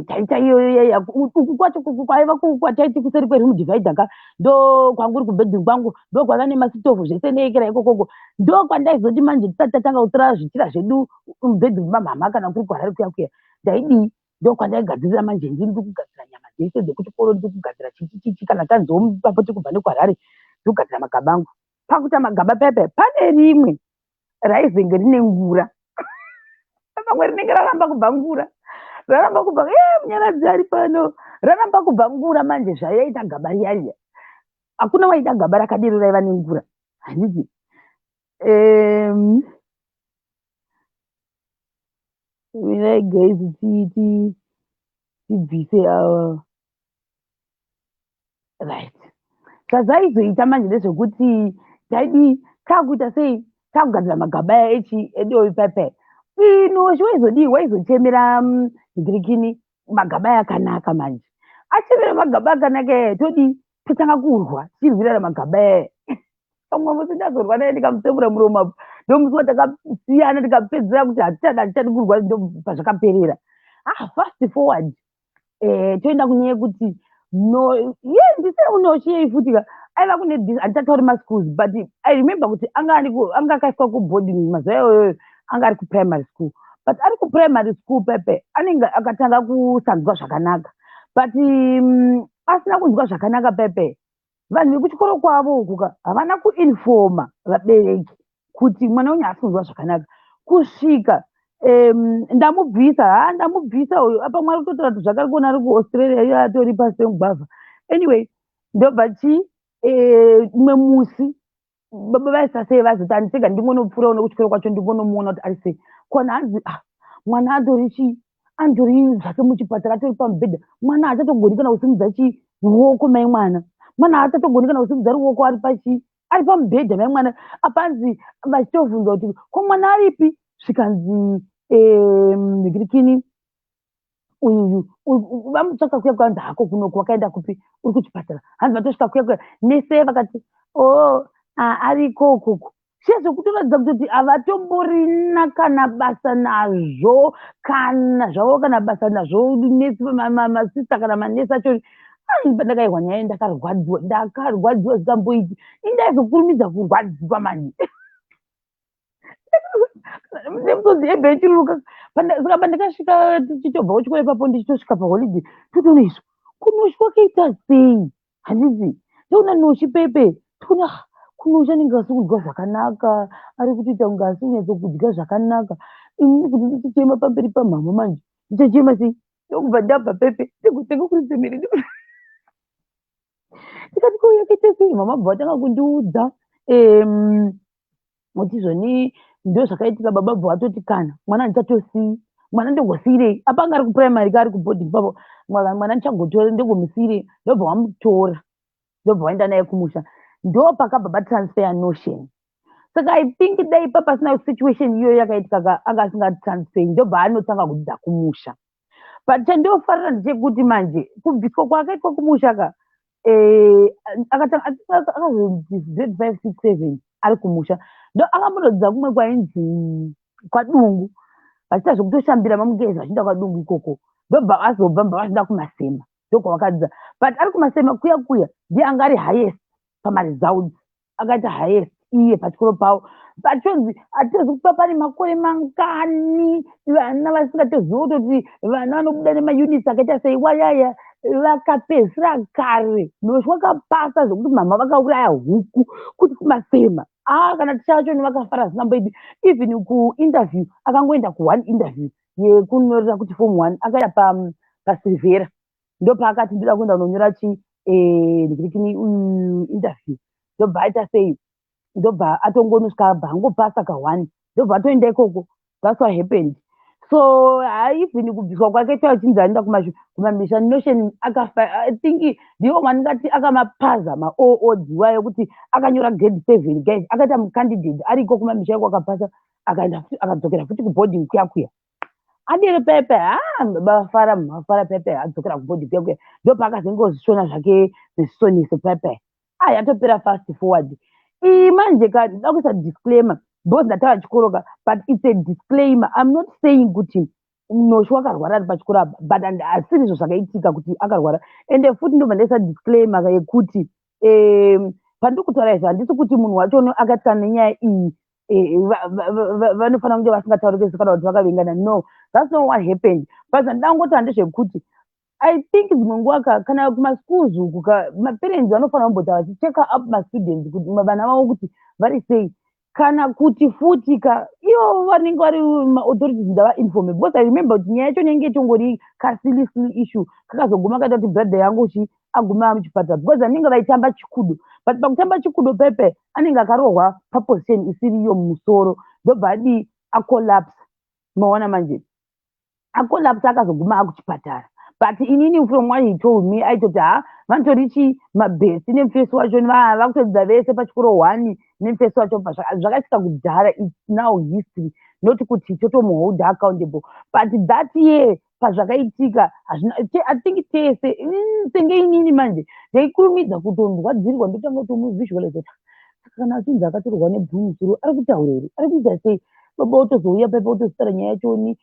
Taita iyoyo. Uku kwacho kwaiva kwataiti kuseri kweroom divider ka, ndo kwangu uri kubedroom kwangu, ndo kwaiva nemasitovhu zvese neekera ikokoko. Ndo kwandaizoti manje tisati tatanga kutora zvitira zvedu mubedroom mamhama, kana kuri kuHarare kuya kuya, ndaidii? Ndo kwandaigadzirira manje. Ndini ndiri kugadzira nyama dzese dzekuchikoro, ndiri kugadzira chichi chichi. Kana tanziwo papo tikubva nekuHarare, ndiri kugadzira magaba angu. Pakuita magaba pepe, pane rimwe raizenge rine ngura, pamwe rinenge raramba kubva ngura, raramba kubva. Munyaradzi ari pano, raramba kubva ngura manje. Zvayaita gaba riya riya, hakuna waida gaba rakadero raiva nengura, handiti? Mirai guys, tibvise ava. Right, zvazvaizoita manje ndezvekuti taidii, takuita sei, takugadzira magaba aya echi edovi pepe. Inoshi waizodii? Waizochemera ngirikini magaba aya akanaka. Manje achemera magaba akanaka aya, todii? Totanga kurwa, tichirwirana magaba aya. Pamwe musi ndazorwa naye, ndikamutemura muromo apo. Ndomusi watakasiyana, tikapedzera kuti hatichada, hatichadi kurwa. Ndo pazvakaperera. Ah, fast forward, toenda kunyaya yekuti no ye ndisiri kunoshiyei futi ka. Aiva kune, handitatauri maschools, but I remember kuti anga akaiswa kuboarding mazuva iyoyo. Anga ari kuprimary school, but ari kuprimary school pepe anenge akatanga kusanzwa zvakanaka. But asina kunzwa zvakanaka pepe, vanhu vekuchikoro kwavo ukuka havana kuinforma vabereki kuti mwana wenyu haasi kunzwa zvakanaka kusvika ndamubvisa. Ha, ndamubvisa uyu apa. Mwari kutotaura kuti zvakari kuona ari kuAustralia, iye atori pasi pemugwavha. Anyway, ndobva chi umwe musi baba vaisa sei, vazoti handisega, ndingonopfuurawo nekuchikoro kwacho, ndingonomuona kuti ari sei. Kona hanzi, ah, mwana atori chii, andori zvake muchipatara, atori pamubhedha. Mwana haachatogoni kana kusimudza chi ruoko. Mai mwana, mwana haachatogoni kana kusimudza ruoko, ari pachi, ari pamubhedha. Mai mwana apanzi vachitovhunza kuti ko mwana aripi, zvikanzi ngirikini uyuyu vamutsvaka kuya, kwanzi hako kunoku, wakaenda kupi? Uri kuchipatara. Hanzi vatosvika kuya kuya nese vakati, o oh, ariko ukoko. Chezvekutoratidza kutoti havatomborina kana basa nazvo, kana zvavo, kana basa nazvo nesi, masista kana manesi acho. Ai, pandakairwa nyaya, ndakarwadziwa, ndakarwadziwa zvikamboiti. Indaizokurumidza kurwadziwa manje nemusodzi yebva ichiruka. Saka pandakasvika, tichitobva kuchikoro ipapo, ndichitosvika paholiday, totoona izvo kunoshi kwakaita sei. Handiti toona Noshi pepe, toona, ah, kunoshi anenge asi kudya zvakanaka, ari kutoita kunge asi kunyatsokudya zvakanaka. Inini kuti ndichichema pamberi pamhama manje, ndichachema sei? Ndokubva ndabva pepe, ndikutenga kuridza mhere, ndikati, ko yakaita sei? Mama bva vatanga kundiudza kuti zvoni ndo zvakaitika. Baba bva vatoti, kana mwana handichatosii mwana, ndogosiyirei? Apa anga ari kuprimary ka, ari kuboarding papo. Mwana ndichagotora, ndogomusiyirei? Ndobva vamutora, ndobva vaenda naye kumusha. Ndo pakabva patransfer Notion. Saka I think dai pa pasina situation iyoyo yakaitika ka, anga asingatransfer, ndobva anotanga kudzidza kumusha. But chandinofarira ndechekuti manje kubviswa kwaakaitwa kumusha ka, akazonzi grade 5, 6, 7 ari kumusha. Ndo akambonodzidza kumwe kwainzi kwaDungu, vachiita zvekutoshambira mamugezi vachienda kwaDungu ikoko. Ndobva azobva, mbva vachienda kuMasema, ndokwavakadzidza. But ari kuMasema kuya kuya, ndiye anga ari highest pamaresults, akaita highest iye pachikoro pavo. Pachonzi hatitozi kupa pane makore mangani, vana vasingatozivi kutoti vana vanobuda nemaunits akaita sei wayaya, vakapedzisira kare Noshi wakapasa zvokuti mama vakauraya huku kuti kuMasema. Ah, kana ticha vacho vakafara zvisingamboiti. Even kuinterview, akangoenda kuone interview yekunyorera kuti form one, akaenda paSilvera, ndopaakati ndoda kuenda kunonyora chi ndikirikini interview. Ndobva aita sei, ndobva atongonosvika, abva angopasa ka1, ndobva atoenda ikoko. That's what happened. So even kubviswa kwake chachinzi aenda kumamisha, Notion akafa. I think ndiwo mandingati akamapaza maodds iwayo, kuti akanyora grade 7, guys, akaita mucandidate ariko kumamisha iko, akapasa, akaenda, akadzokera futi kuboarding kuya kuya. Adere pepe, ha, bafara, mafara pepe, adzokera kuboarding kuya kuya. Ndopaakazongozvishona zvake zvisoniso pepe. Aya atopera. Fast forward, iyi manje ka, ndida kuisa disclaimer because ndataura chikoro ka, but it's a disclaimer. I'm not saying kuti Noshi wakarwara ari pachikoro apa, but asiri izvo zvakaitika kuti akarwara. Ende futi ndobva ndaisa disclaimer yekuti pandiri kutaura izvo, handisi kuti munhu wacho akatika nenyaya iyi vanofanira kunge vasingataurike kana kuti vakavengana. No, that's not what happened. But zvandida kungoti handezvekuti I think dzimwe nguva ka, kana kumaschools uku ka, maparents vanofanira kumbota vachichecka up mastudents, kuti vana vavo kuti vari sei, kana kuti futi ka ivo vanenge vari maauthorities ndavainforme. Because I remember kuti nyaya yacho inenge itongori kasilly silly issue kakazoguma kaita kuti brother yangu chi aguma muchipatara, because anenge vaitamba chikudo. But pakutamba chikudo pepe anenge akarohwa paposition isiriyo mumusoro, ndobva adii, acollapse. Maona manje, acollapse, akazoguma akuchipatara. But inini, from what he told me, aitoti ha, vanotori chi mabhesi nemufesi wacho, vakutodzidza vese pachikoro one nemufesi wacho. Zvakaitika kudhara, it's now history, not kuti totomuhold accountable. But that year pazvakaitika, I think tese senge inini manje ndaikurumidza kutondwadzirwa, ndotanga kutomuvisualize kuti saka kana achinzi akatorwa nebhumusuru, ari kutaura here, ari kuita sei? Baba otozouya paipa, otozitaura nyaya yachoni.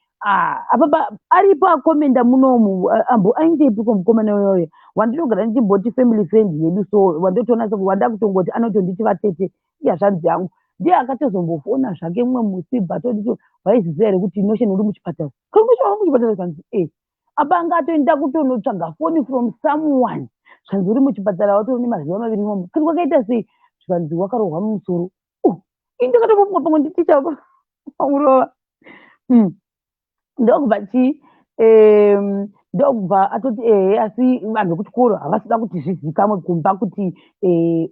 Apapa aripo akomenda munomu, ambo aindepiko mukomana uyoyo wandinogara ndichimboti family friend yedu, so wandotoona wanda kutongoti anotonditi vatete, iyazvanzi yangu, ndiye akatozombofona zvake mumwe musi, but onditi, "Waiziziva here kuti Notion uri muchipatara?" Uri muchipatara? Kanzi e, apa anga atoenda kutonotsvaga foni from someone, zvanzi uri muchipatara, watori nemazuva 2 imomo. Kati kwakaita sei? Zvikanzi wakarohwa mumusoro. Ini ndakatombopumwa pamwe nditicha urova. Ndokubva chi ndokubva atoti ehe, asi vanhu vekuchikoro havasida kuti zvizikamwe kumba kuti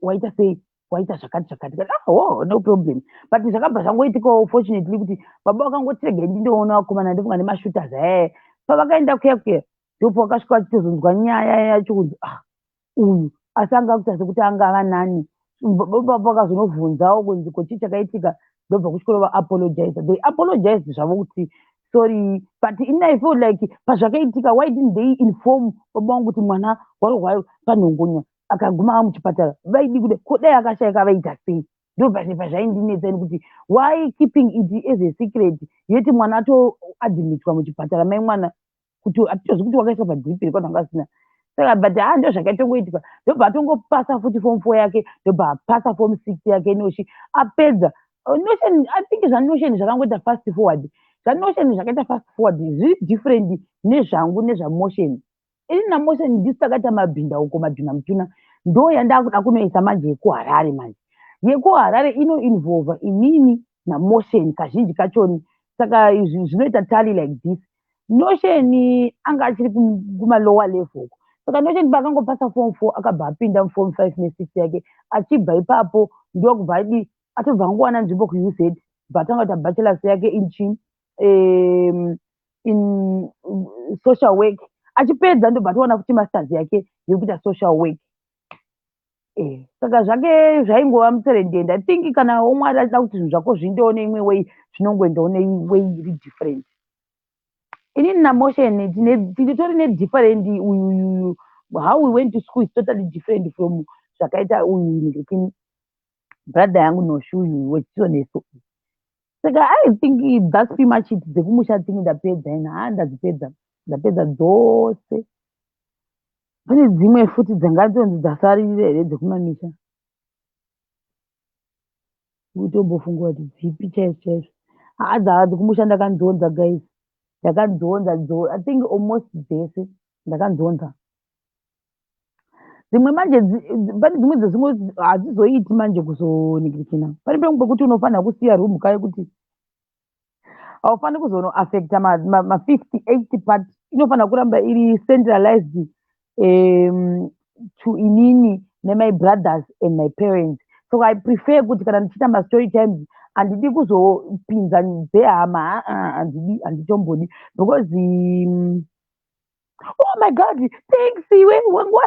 waita sei, waita zvakati zvakati. Kati, "Ah, oh, no problem." But zvakabva zvangoitikawo fortunately kuti baba vakangoti, "Regai ndindoona vakomana," ndofunga nemashooters. Ee, pavakaenda kuya kuya, ndopavakasvika vachitozonzwa nyaya yacho kunzi, ah, uyu asi anga kuita sekuti angava nani. Baba vakazonovhunzawo kunzi, "Ko chii chakaitika?" Ndobva kuchikoro vaapologize. They apologized zvavo kuti sorry, but ini I feel like pazvakaitika, why didn't they inform baba vangu kuti mwana warohwa panhongonya akaguma muchipatara? Vaidi kude ko dai akashaika, vaita sei? Ndo pazvaindinetsa kuti why keeping it as a secret, yeti mwana atoadmitwa muchipatara, mai mwana kuti hatitozi kuti wakaiswa padrip here, kwanhu asina. Saka but haa, ndo zvakaitongoitika. Ndobva atongopasa futi form 4 yake, ndobva apasa form 6 yake. Noshi apedza Notion, I think zvaNotion zvakangoita fast forward. ZvaNotion zvakaita fast forward, zviri different nezvangu nezvaMotion. Ini naMotion ndisi takaita mabhinda uko madhuna mutuna. Ndo yandakuda kunoisa manje yekuHarare. Manje yekuHarare inoinvolva inini naMotion kazhinji kachoni. Saka izvi zvinoita tally like this: Notion anga achiri kumalower level, saka Notion paakangopasa form 4, akabva apinda muform 5 ne6 yake. Achibva ipapo, ndokubva adi atobva angowana nzvimbo kuUZ, bva atanga kuita bachelors yake in chi in social work. Achipedza, ndobva atowana futi masters yake yekuita social work. Saka zvake zvaingova mutserendende. I think kana Mwari achida kuti zvinhu zvako zviindewo neimwe way, zvinongoendawo neway iri different. Inini naMotion titori nedifferent uyuyuyu. How we went to school is totally different from zvakaita uyu brother yangu Noshi uyu wechisoneso. Saka I think that's pretty much it dzekumusha. Think ndapedza ina. Ha, ndadzipedza, ndapedza dzose. Pane dzimwe futi dzangatonzi dzasarira here dzekumamisha? Kutombofunga kuti dzipi chaizvo chaizvo. Haa, dzaa dzekumusha ndakanzonza, guys, ndakanzonza. I think almost dzese ndakanzonza. Dzimwe manje, pane dzimwe dzezvimwe hadzizoiti manje kuzonikirikina. Pane pamwe pekuti unofanira kusiya room kayo kuti haufaniri kuzonoafecta ma58 part. Inofanira kuramba iri centralized to inini nemy brothers and my parents. So I prefer kuti kana ndichiita mastory times, handidi kuzopinza dzehama. Aa, handidi, handitombodi, because oh my God, thanks iwe wangwa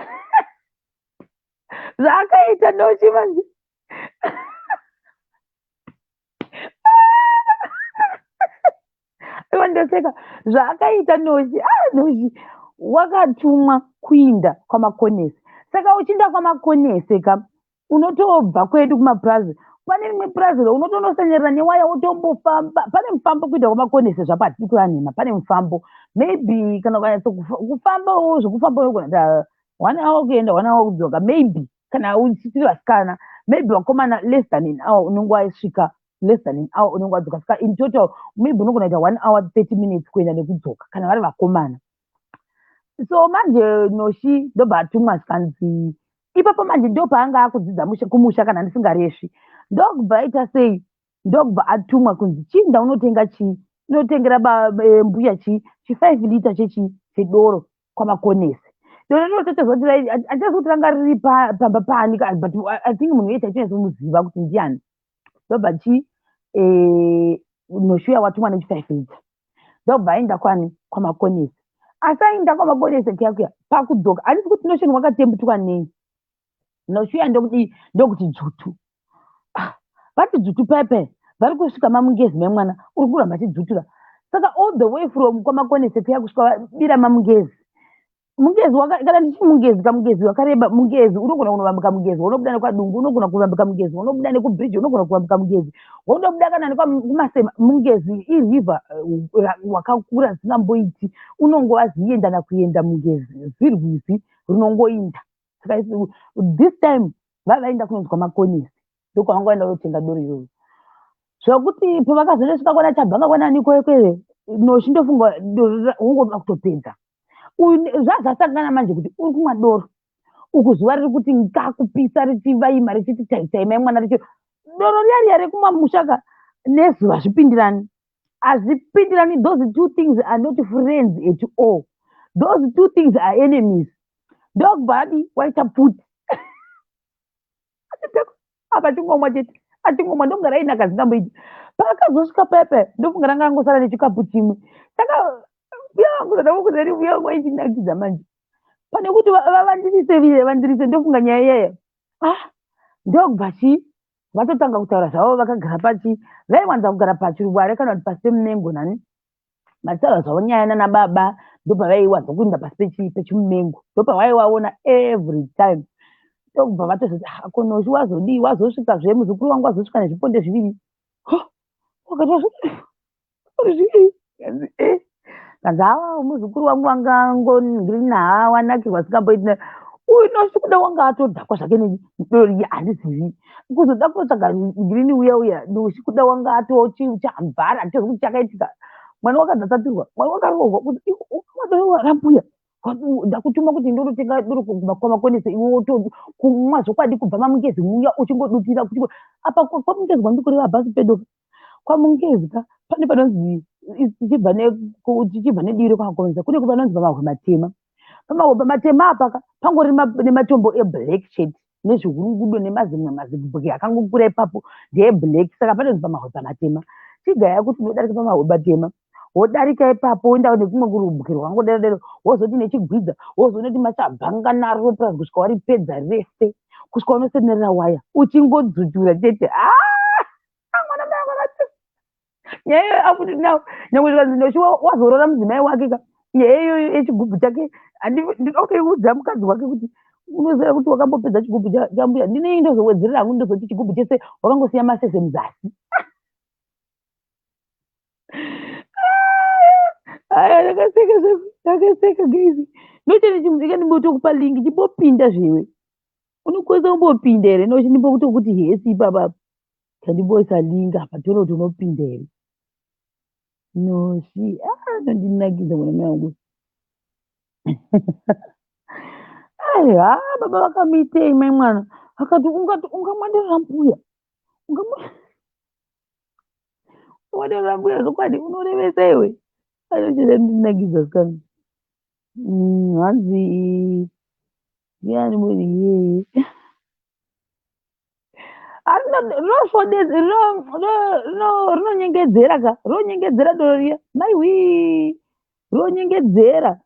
zvaakaita Nochi manje. Iwa, ndoseka zvaakaita Nochi. Ah, Nochi wakatumwa kuinda kwaMakonese. Saka uchiinda kwaMakonese ka, unotobva kwedu kumapurazi. Pane rimwe purazi raunotonosanyarira newaya, wotombofamba. Pane mufambo kuenda kwaMakonese zvapo, hatidi kuvanhema, pane mufambo. Maybe kana ukanyatso kufambawo zvekufamba, unogona kuita one hour kuenda, one hour kudzoka, maybe kana uchitiri vasikana. Maybe vakomana, less than an hour unenge wasvika, less than an hour unenge wadzoka. Saka in total maybe unogona kuita one hour 30 minutes kuenda nekudzoka kana vari vakomana. So manje Noshi ndobva atumwa, zvikanzi ipapo manje ndo paanga akudzidza kumusha kana ndisingaresvi. Ndokubva aita sei? Ndokubva atumwa kunzi, "Chiinda unotenga chii, unotengera mbuya chii, chi5 lita chechi chedoro kwaMakonese." Doro rinototoziva kuti handichazivi kuti ranga riri pamba pani, but I think munhu wese achinyatsomuziva kuti ndiani. Ndobva chi Noshuya watumwa nechi5 lita, ndobva aenda kwani? KwaMakonese. Asi ainda kwaMakonese kuya kuya pakudzoka, handisi kuti Notion wakatembutwa nei. Noshuya ndokudii, ndokuti dzvutu. Ah, vati dzvutu paya paya, vari kusvika maMungezi, mai mwana uri kuramba achidzutura. Saka all the way from kwaMakonese kuya kusvika vabira maMungezi. Mungezi waka, kana ndichiti Mungezi, kaMungezi wakareba. Mungezi unogona kunovambuka, Mungezi unobuda nekwaDungu, unogona kuvambuka Mungezi unobuda nekubridge, unogona kuvambuka Mungezi waunobuda kana nekumasema. Mungezi iriver wakakura zvisingamboiti, unongova zienda nakuenda. Mungezi zirwizi rinongoinda. Saka this time vavaenda kunonzwa Makonesi, ndokwavanga vaenda kunotenga doro iroro. Zvokuti pavakazondosvika kwana Chabhanga, kwanani kwekwe, noshindofunga doro wongoda kutopedza. Uyu zvazvasangana manje kuti uri kumwa doro uku, zuva riri kuti ngakupisa, richivaima, richiti taitai, mai mwana, richi doro riya riya rekumwa mushaka nezuva zvipindirani, hazvipindirani. Those two things are not friends at all. Those two things are enemies. Ndokubva adi waita pfuti apa achingomwa chete, achingomwa, ndokunga rainaka zingamboiti. Paakazosvika paya paya, ndofunga ranga angosara nechikapu chimwe. Saka mbuya vangu, zvandakukuzani, mbuya vangu vaichinakidza manje pane kuti vavandirise vire vandirise. Ndofunga nyaya iyaya, ah, ndokubva chi vatotanga kutaura zvavo vakagara pachi, vaiwanza kugara pachiruware kana kuti pasi pemumengo nani, vachitaura zvavo nyaya nana baba. Ndopavaiwanza kuinda pasi pechimumengo, ndopavaivaona every time. Ndokubva vatozoti, "Ah, konoshi wazodii? Wazosvikazve muzukuru wangu, wazosvika nezviponde zviviri." Wakati zviviri, kanzi e, kanzi, "Awa, muzukuru wangu wanga ha, wanakirwa singamboiti." Uyu Noshi kuda wanga atodhakwa zvake nedori, handizivi kuzoda kutsvaga girini uya uya. Noshi kuda wanga atochambara, handitozi kuti chakaitika. Mwana wakadzatsatirwa, mwana wakarohwa kuti ukamwa rambuya, ndakutuma kuti ndonotenga doro kwaMakonese, iwe kumwa zvokwadi kubva maMungezi muya uchingodutira. Kuti apa kwaMungezi kwandiri hapasi pedo. KwaMungezi ka pane panonzi, tichibva nedivi rekwaMakonese, kune panonzi pamahwe matema. Pamahwe matema apa pangori nematombo eblack chete, nezvihurungudo nemazimwe mazibwe akangokura ipapo ndeeblack. Saka panonzi pamahwe pamatema. Chigaya kuti unodarika pamahwe matema, wodarika ipapo, woenda nekumwe kurubwe rwangodero dero, wozoti nechigwidza, wozonoti machabhanga naro purazi kusvika waripedza rese, kusvika unosenerera waya, uchingodzutura chete. Mwana mai akati nyaya iyoyo up to now, nyangwe zvikanzi Noshi wazorora mudzimai wake ka, nyaya iyoyo yechigubhu chake ndinotoiudza mukadzi wake kuti unoziva kuti wakambopedza chigubhu chambuya. Ndinei ndozowedzerera hangu, ndozoti chigubhu chese wakangosiya masese muzasi. Aya, ndakaseka, ndakaseka guys. Nochene ndimbotokupa link, chimbopinda zvewe, unokwanisa kumbopinda here? Nochindimbokutokuti hesi ipapapa, chandimboisa link apa, toona kuti unopinda here. Noshi anondinakidza mwana mai wangu. Aiwa, baba vakamuitei mai mwana? Akati ungati ungamwandirira mbuya, ungamwandirira mbuya zvokwadi, unorevesa iwe. Anondinakidza sikana. Hanzi ndiani munhu iyeye? Rinonyengedzera ka, rinonyengedzera doro riya, maiwi, rinonyengedzera.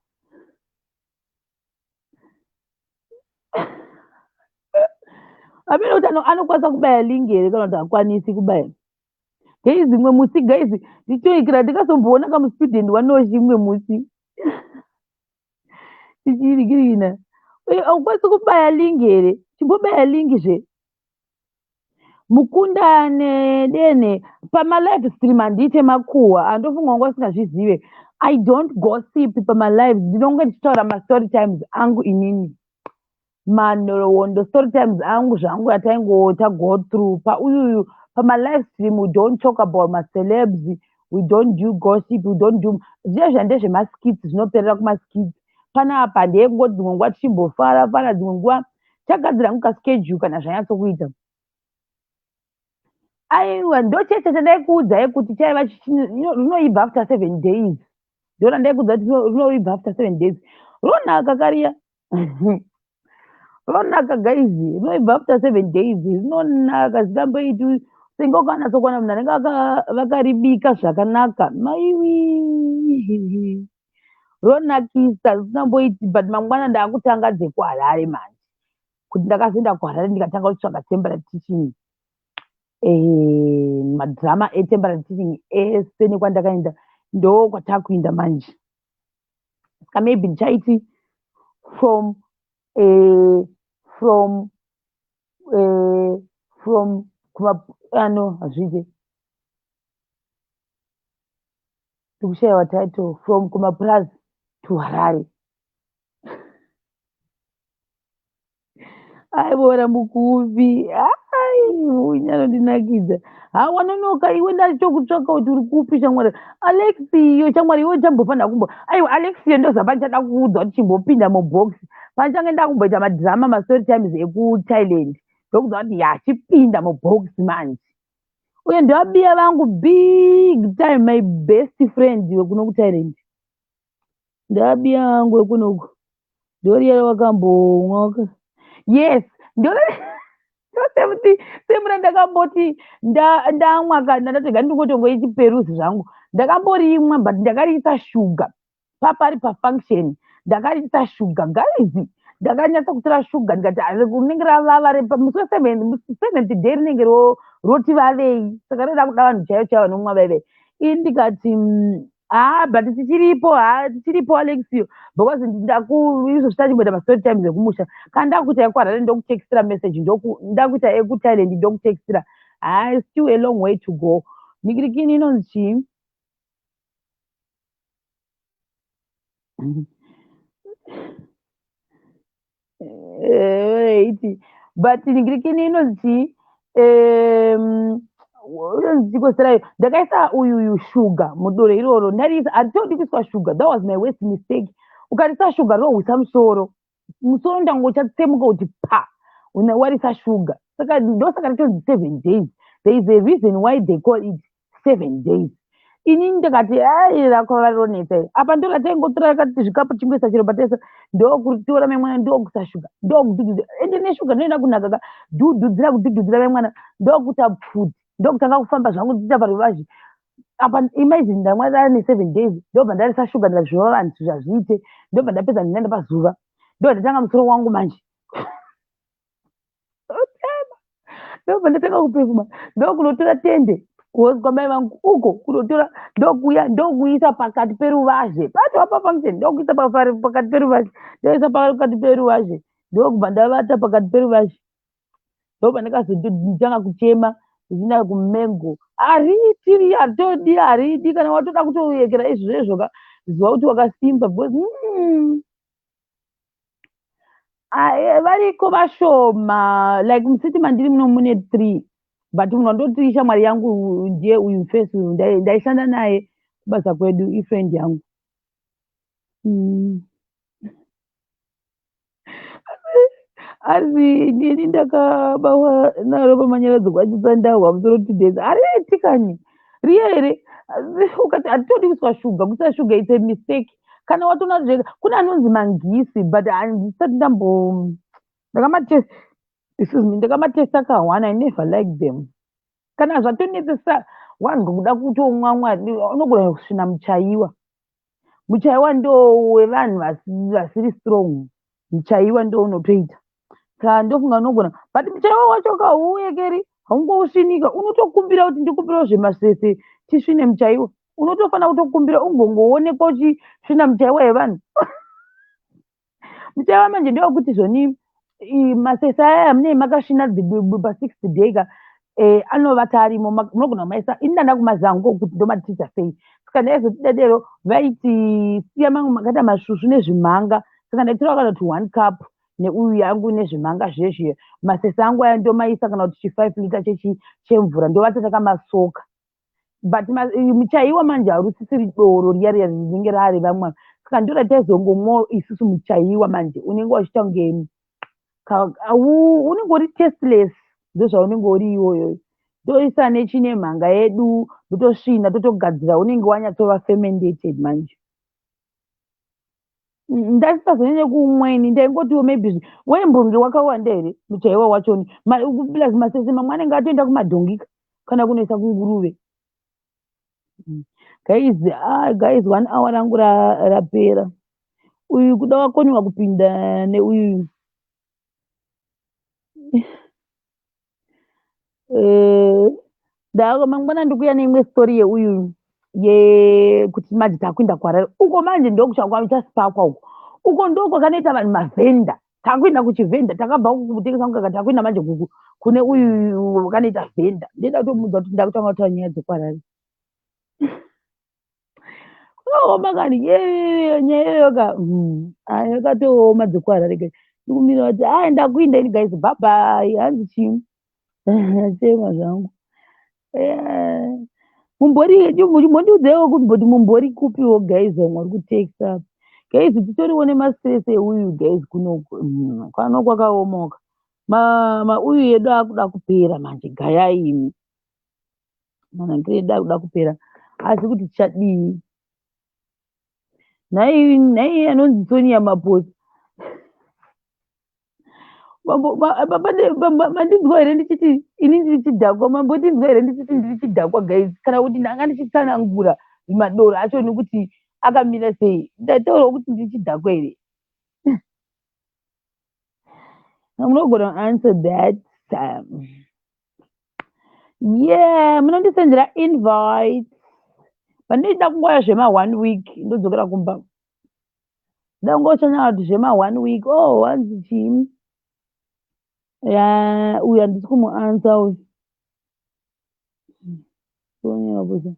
Amene kuti anokwanisa kubaya link here kana kuti hakwanisi kubaya? Guys, imwe musi, guys, ndichoikira ndikazomboona kamustudent waNoshi imwe musi tichirikirina. Haukwanisi kubaya link here? Chimbobaya link zve. Mukunda nedene pamalive stream handiite makuhwa, andofunga wanga usingazvizive. I don't gossip pamalive, ndinonge ndichitaura mastory times angu inini, manhoroondo, story times angu zvangu ataingota go through pauyuyu. Pamalive stream we don't talk about macelebs, we don't do gossip, we don't do zviya zva ndezvemaskits, zvinoperera kumaskits. Panapa ndeyekungoti dzimwe nguva tichimbofara fara, dzimwe nguva chagadzira hangu kaschedule kana zvanyatsokuita. Aiwa, ndochete chandaikuudzai kuti chaiva rinoibva after 7 days. Ndona ndaikuudza kuti rinoibva after 7 days, ronaka kariya, ronaka guys, rinoibva after 7 days, rinonaka zvikamboiti senge ukanatsokuona munhu anenge vakaribika zvakanaka. Maiwi. Ronakisa zvisinamboiti, but mangwana ndaakutanga dzekuHarare manje, kuti ndakazoenda kuHarare ndikatanga kutsvaga temporary teaching, madrama etemporary teaching ese nekwandakaenda, ndo kwatakuinda manje. Saka maybe ndichaiti from kuma ano hazviite, ndikushayiwa title, from kumapurazi to Harare. Aivora mukuvi, ai unyanondinakidza. Ha, wanonoka iwe, ndachitokutsvaka kuti uri kupi shamwari. Alex iyo shamwari iwe, chambofanira kumbo, aiwa, Alex iyo ndozapa ndichada kuudza kuti chimbopinda mubox panichange ndakumboita madrama, mastory times ekuThailand, ndokudza kuti ya, chipinda mubox manje. Uye ndoabiya vangu big time, my best friend wekuno kuThailand, ndoabiya vangu wekunoku, ndoriya wakambomwa. Yes, semura ndakamboti ndamwa kana ndatega ndingotongoichiperuzi zvangu, ndakamborimwa, but ndakariisa shuga papari pafunction, ndakariisa shuga guys, ndakanyatsa kutora shuga ndikati rinenge ravava musi weseventh day, rinenge roti vavei, saka rinoda kuda vanhu chaivo chaivo vanomwa vaivei. Ini ndikati ha, but tichiripo, ha, tichiripo Alexio, because ndaku izvo zvichachimboita mastory times ekumusha. Kana ndakuita ekuHarare ndokutekisira message, ndakuita ekuThailand ndokutekisira. Ha, still a long way to go. Nikirikini inonzi chii? Iti but ningirikini inonzi chii? Inonzi chikoserayo. Ndakaisa uyuyu shuga mudoro iroro, ndariisa, hatitodi kuiswa shuga. That was my worst mistake. Ukarisa shuga rohwisa musoro, musoro ndange uchatsemuka kuti pa warisa shuga. Saka ndosaka ritonzi 7 days. There is a reason why they call it 7 days. Inini ndikati ai, rakava ronetsa iri apa, ndorataingotora rakati zvikapu chingoisa chiro patesa, ndokutora mai mwana, ndokuisa shuga, ndokudhudhudza, ende neshuga ndinoenda kunaka ka, dhudhudzira, kudhudhudzira mai mwana, ndokuita pfuti, ndokutanga kufamba zvangu ndichiita paruvazhi apa. Imagine, ndamwa rane 7 days, ndobva ndarisa shuga, ndikazviva vanhu zvazviite, ndobva ndapedza, ndinaenda pazuva, ndobva ndatanga musoro wangu manje, ndobva ndatanga kupefuma, ndokunotora tende kuhozi kwamai vangu uko, kunotora, ndokuya, ndokuisa pakati peruvazhe patova pafunction, ndokuisa pakati peruvazhe, ndoisa pakati peruvazhe, ndokubva ndavata pakati peruvazhe, ndobva ndakazotanga kuchema ndichienda kumengo. Hariti, haritodi, haridi. Kana watoda kutoyekera izvozvo ka, ziva kuti wakasimba, because variko vashoma. Like mucity mandiri muno mune three, but munhu wandoti shamwari yangu ndiye uyu face uyu, ndaishanda naye kubasa kwedu, ifriend yangu. Asi inini ndakabawa naro pamanyaradzo kwachitsandahwa musoro 2 days. Hariti kani riya here? Ukati hatitodi kuiswa shuga, kuisa shuga it's a mistake. Kana watoona zvega, kune anonzi mangisi, but handisati ndambo ndakamatest, excuse me, ndakamatesta ka1, I never like them. Kana zvatonetsesa wanzwa kuda kutomwamwa, unogona kusvina muchaiwa. Muchaiwa ndo wevanhu vasiri strong, muchaiwa ndo unotoita. Saka ndofunga unogona, but muchaiwa wacho kauuyekeri, haungousvinika, unotokumbira kuti ndikumbirawo zvemasese tisvine muchaiwa. Unotofanira kutokumbira ungongoonekwa uchisvina muchaiwa yevanhu. Muchaiwa manje ndewekuti zvoni masese aya munee makasvina pa6th day ka, anovata arimo, munogona kumaisa. Ini ndanda kumazango kuti ndomatiza sei, saka ndaizoti dadero vaiti siya mamwe makaita masvusvu nezvimhanga, saka ndaitora kana kuti one cup neuyu yangu nezvimhanga zvezve masese angu aya, ndomaisa kana kuti chi5 liter chemvura, ndovata takamasoka. But muchaiwa manje harusisiri doro riya riya rinenge rari vamwe, saka ndo rataizongomwawo isusu. Muchaiwa manje unenge wachiita kunge unenge uri tasteless, ndozvaunenge uri iwoyo. Toisa nechine mhanga yedu, ndotosvina, totogadzira, unenge wanyatsova fermented manje. Ndasisazonyanye kumweni, ndaingotiwo maybe waimbonge wakawanda here muchaiwa wachoni, plus masese mamwe anenge atoenda kumadhongika kana kunoisa kunguruve. Guys, ah, guys, one hour rangu rapera. Uyu kuda wakoniwa kupinda neuyu. Ndako mangwana ndikuya neimwe story yeuyu yekuti manje takuenda kuHarare uko. Manje ndokuchaspakwa uko, uko ndo kwakanoita vanhu mavhenda. Takuenda kuchivhenda, takabva kutengesa mukaka, takuenda manje kune uyu wakanoita vhenda. Ndinoda kutomuudza kuti ndakutanga kutaura nyaya dzekuHarare. Kwakaoma kani nyaya iyoyo ka. Yakatooma dzekuHarare ka. Ndikumira kuti ai ndakuinda ini guys, bye bye. Hanzi chii? Chema zvangu. Mumbori mondiudzewo kumboti mumbori kupiwo guys, vamwe vari kutekisa. Guys, titoriwo nemastress euyu guys kunoku. Kwano kwakaomoka. Mauyu edu akuda kupera manje, gayai imi. Manhangire edu akuda kupera, asi kuti tichadii? Nhai nhai, anonzi Sonia Maposa. Mandinzwa here ndichiti ini ndiri chidhakwa? Mambondinzwa here ndichiti ndiri chidhakwa guys? Kana kuti ndanga ndichitsanangura madoro acho nekuti akamira sei? Ndataurawo kuti ndiri chidhakwa here? I'm not gonna answer that. Yeah, munondisendera invite. Pandinoida kungoya zvema one week, ndodzokera kumba. Ndangochanya kuti zvema one week. Oh, hanzi chii? Ya, uyu handisi kumuanswer uyu. Sonia Maposa.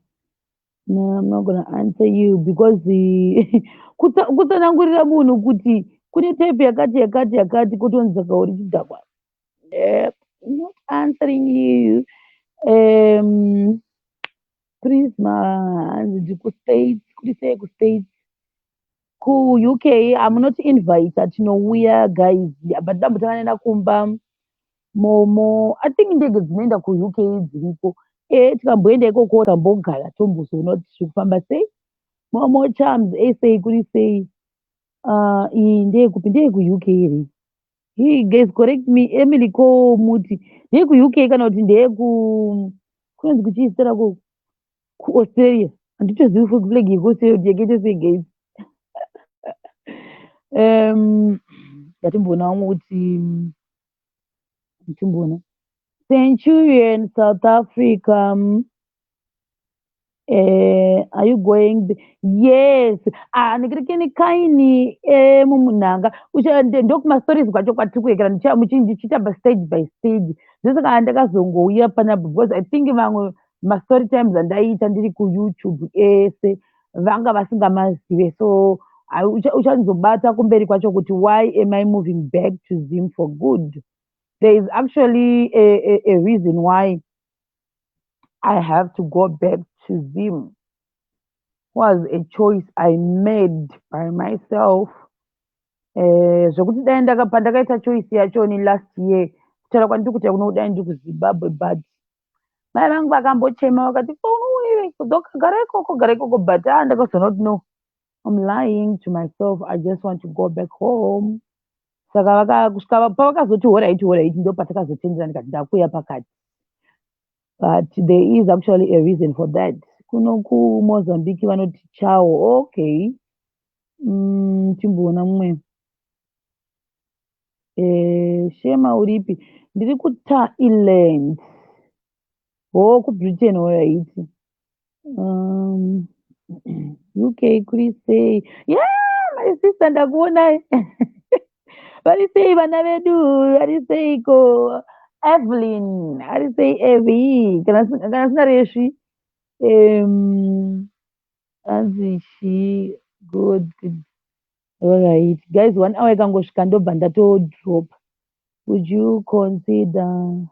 No, I'm not gonna answer you because kutsanangurira munhu kuti kune type yakati yakati yakati kutonzi saka uri chidhakwa. Yep, not answering you. Prisma, hanzi ndiri kuStates, kuri sei kuStates? KuUK hamunoti invite, tinouya guys, but ndambotanga ndaenda kumba momo. I think ndege dzinoenda kuUK dziriko. Tikamboenda ikoko, tambogara, tombozoona kuti zviri kufamba sei. Momo Charms SA, kuri sei? Iyi ndeyekupi? NdeyekuUK here? Hey guys, correct me. Emily ko muti ndeyekuUK kana kuti ndeyeku kunonzi kuchii zita rako, kuAustralia? Handitozivi flag yekuAustralia kuti yakaita sei guys. Ngatimboona vamwe kuti timboona Centurion, South Africa. Are you going? Yes. Ah, ndikirekeni kaini mumunhanga ndokumastories kwacho kwatiri kuekera ndichiita stage by stage. Ndosaka ndakazongouya panapa because I think vamwe mastory times andaiita ndiri kuYouTube ese vanga vasingamazive, so uchanzobata kumberi kwacho kuti why am I moving back to Zim for good. There is actually a reason why I have to go back to Zim. Was a choice I made by myself. Zvokuti dai pandakaita choice yachoni last year, kutaura kwandiri kuita kuno, kudai ndiri kuZimbabwe, but mai vangu vakambochema vakati, "Unouyire kudzoka, gara ikoko, gara ikoko." But ah, ndakazoona kuti no, I'm lying to myself. I just want to go back home. Saka kusvika pavakazoti alright, alright, ndo patakazotendera, ndikati ndakuya pakati. But there is actually a reason for that. Kuno kuMozambique vanoti chao. Okay, timboona mumwe. Shema uripi? Ndiri kuThailand ho, kuBritain. Alright. UK kuri sei? Yeah, my sister, ndakuonai. Vari sei vana vedu? Vari seiko? Evelyn ari sei? Evi kana sina resvi. Hanzi chi good good. Alright guys, one hour ikangosvika ndobva ndatodrop. Would you consider?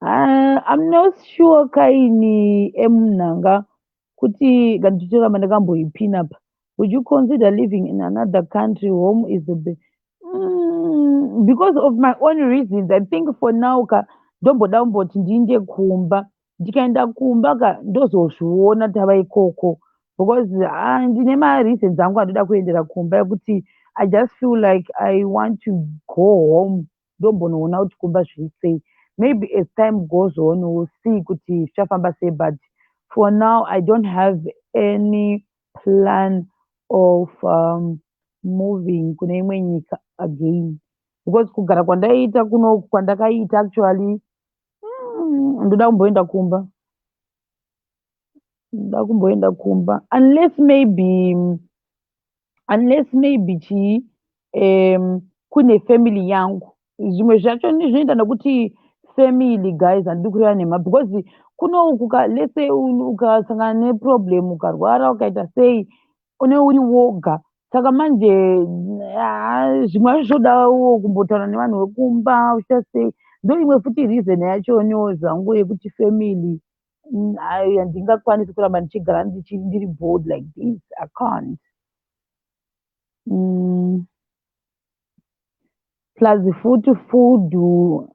I'm not sure kaini emunhanga kuti kanditoramba ndakamboipina pa. Would you consider living in another country? Home is the best. Because of my own reasons, I think for now ka ndomboda kumboti ndiinde kumba. Ndikaenda kumba ka, ndozozviona tava ikoko, because ndine mareasons angu andoda kuendera kumba ekuti I just feel like I want to go home, ndombonoona kuti kumba zviri sei. Maybe as time goes on, we'll see kuti zvichafamba sei, but for now I don't have any plan of moving kune imwe nyika again, because kugara kwandaiita kuno, kwandakaita actually, ndoda kumboenda kumba, ndoda kumboenda kumba, unless maybe chii, kune family yangu. Zvimwe zvacho zvinoenda nekuti family, guys, handidi kureva nhema, because kuno ka, let's say ukasangana neproblem, ukarwara, ukaita sei, une uri woga. Saka manje zvimwe zvacho zvodawo kumbotaura nevanhu vekumba, uchiita sei. Ndo imwe futi reason yachoniwo zvangu yekuti family, handingakwanisi kuramba ndichigara ndiri bored like this. I can't. Plus futi food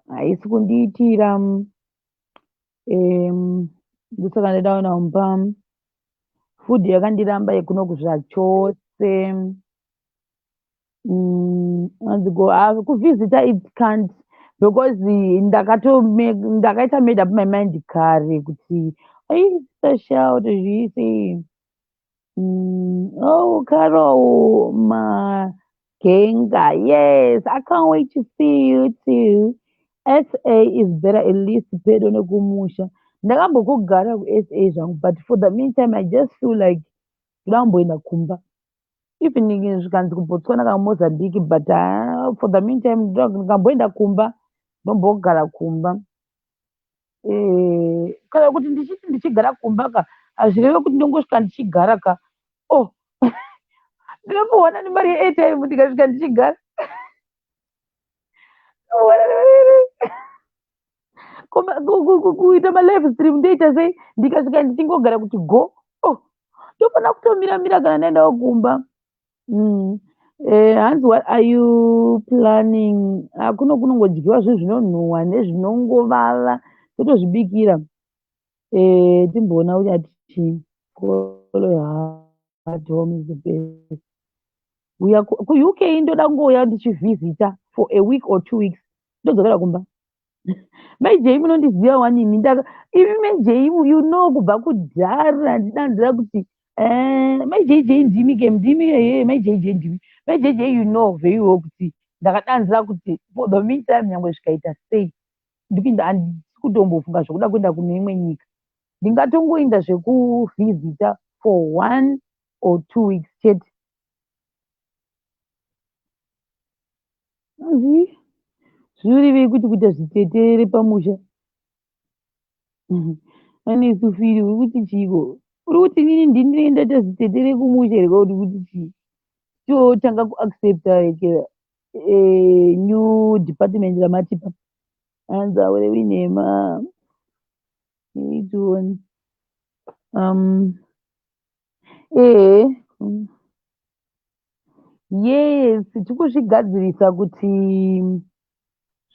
haisi kundiitira, ndosaka ndaida kuenda kumba. Food yakandiramba yekunoku zvachose. Hanzi kuvhizita it can't, because ndakaita made up my mind kare kuti ai special zviisei. Oh, Carol Magenga, yes, I can't wait to see you too. SA is better, at least pedo nekumusha. Ndakambokugara kuSA zvangu, but for the meantime I just feel like ndoda kumboenda kumba, even zvikanzi kuBotswana kana Mozambique, but for the meantime ndikamboenda kumba, ndombogara kumba. Kana kuti ndichiti ndichigara kumba ka, hazvireve kuti ndongosvika ndichigara ka. Oh, ndinombowana nemari yeairtime. Ndikasvika ndichigara, ndinowana nemari kuita malive stream. Ndoita sei ndikasvika ndichingogara kuti go? Oh, ndofanira kutomira mira kana ndaendawo kumba. Hanzi, "What are you planning?" Kuno kunongodyiwa zvinhu zvinonhuhwa nezvinongovava, totozvibikira. Timboona kuti ati chii. Home is the best. Uya kuUK, ndoda kungouya ndichivhizita for a week or 2 weeks, ndodzokera kumba. Mai Jei, munondiziva wanini. Imi Mai Jei, you know kubva kudhara ndidanzira kuti Mai JJ ndimi ke, ndimi. Ehe, Mai JJ ndimi. Mai JJ, you know very well kuti ndakadanzira kuti for the meantime, nyangwe zvikaita sei, ndipinda, handisi kutombofunga zvokuda kuenda kune imwe nyika. Ndingatongoenda zvekuvhizita for 1 or 2 weeks chete. Hanzi zvinorevei kuti kuita zvitetere pamusha? Ane sufiri, uri kuti chiiko? Uri kuti inini ndini ndinenge ndaita zvitetere kumusha here, kana kuti chii? Totanga kuaccepta new department ramatipa. Hanzi haurevi nhema. Tione. Ehe, yes, tikuzvigadzirisa kuti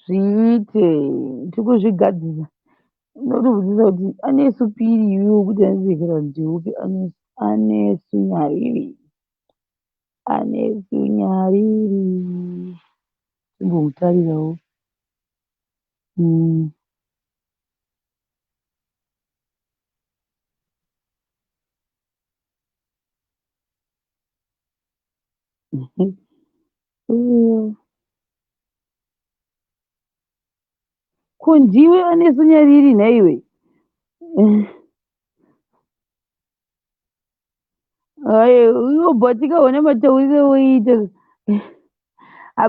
zviite, tikuzvigadzirisa. Ndotobvunzisa kuti ane supiri iwewe kuti andirekera ndeupi ane sunyariri, ane sunyariri, timbomutarirawo. Ko ndiwe ane sunyariri nhaiwe? Aye, unobva tikaona matauriro oita,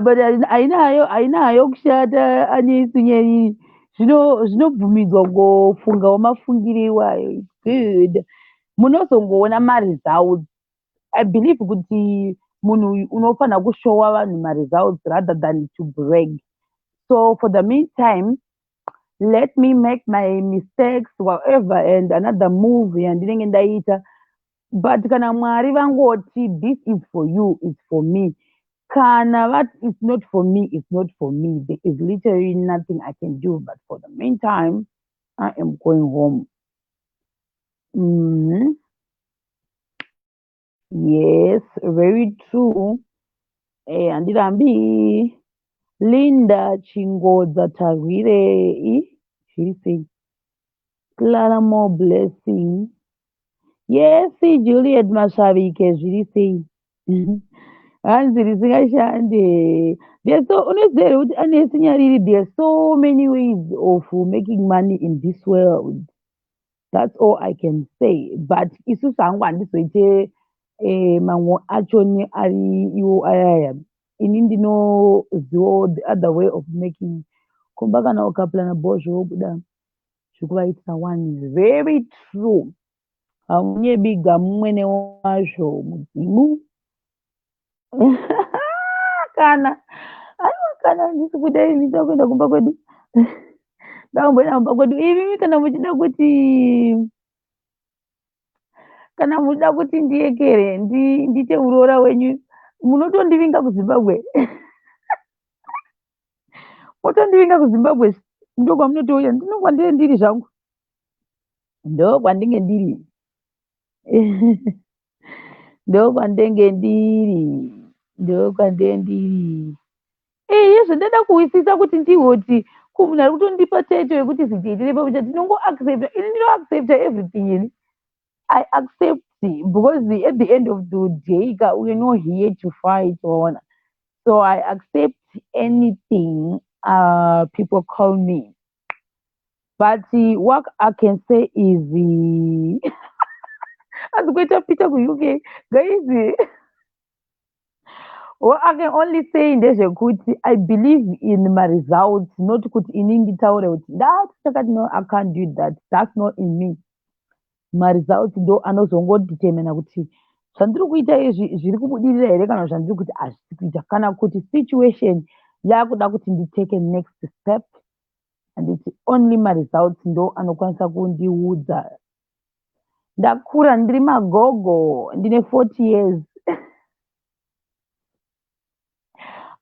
but haina hayo, haina hayo kushata. Ane sunyariri, zvinobvumidzwa kungofungawo mafungiro iwayo. It's good, munozongoona maresults. I believe kuti munhu uyu unofanira kushowa vanhu maresults rather than to brag. So for the meantime, let me make my mistakes, whatever, and another move yandinenge ndaita. But kana Mwari vangoti this is for you, it's for me. Kana vati it's not for me, it's not for me. There is literally nothing I can do, but for the meantime I am going home. Yes, very true. Handirambi. Linda Chingodza Tagwirei, zviri sei? Clara More Blessing. Yes, Juliet Mashavike, zviri sei? Hanzi risingashande. There's so unoziva here kuti Anesu Nyariri, there are so many ways of making money in this world. That's all I can say. But isusu hangu handizoite mamwe achoni ari iwo ayaya. Ini ndinozivawo the other way of making. Kumba kana ukaplana bhozho wobuda zvikuvaitira one. Very true. Haunyebiga mumwene wazvo mudzimu. Kana aiwa kana handisi kuda ini ndida kuenda kumba kwedu. Ndakumboenda kumba kwedu. Imi kana muchida kuti kana muchida kuti ndiyekere ndiite muroora wenyu munotondivinga kuZimbabwe. Motondivinga kuZimbabwe ndokwamunotouya ndinokwandinge ndiri zvangu. Ndokwandinge ndiri. Ndokwandenge ndiri. Ndokwandenge ndiri. Izvo ndada kuhwisisa kuti ndihoti kumunhu ari kutondipa title yekuti zitete repamusha ndinongoaccepta. Ini ndinoaccepta everything ini. I accept because at the end of the day ka we're not here to fight waona. So I accept anything people call me. But what I can say is hanzi kuita Peter kuUK guys what I can only say ndezvekuti I believe in my results not kuti ini nditaure kuti ndati takati no I can't do that. That's not in me. Maresults ndo anozongodetermina kuti zvandiri kuita izvi zviri kubudirira here kana zvandiri kuti hazvisi kuita kana kuti situation yakuda kuti nditake next step handiti only maresults ndo anokwanisa kundiudza. Ndakura ndiri magogo ndine 40 years.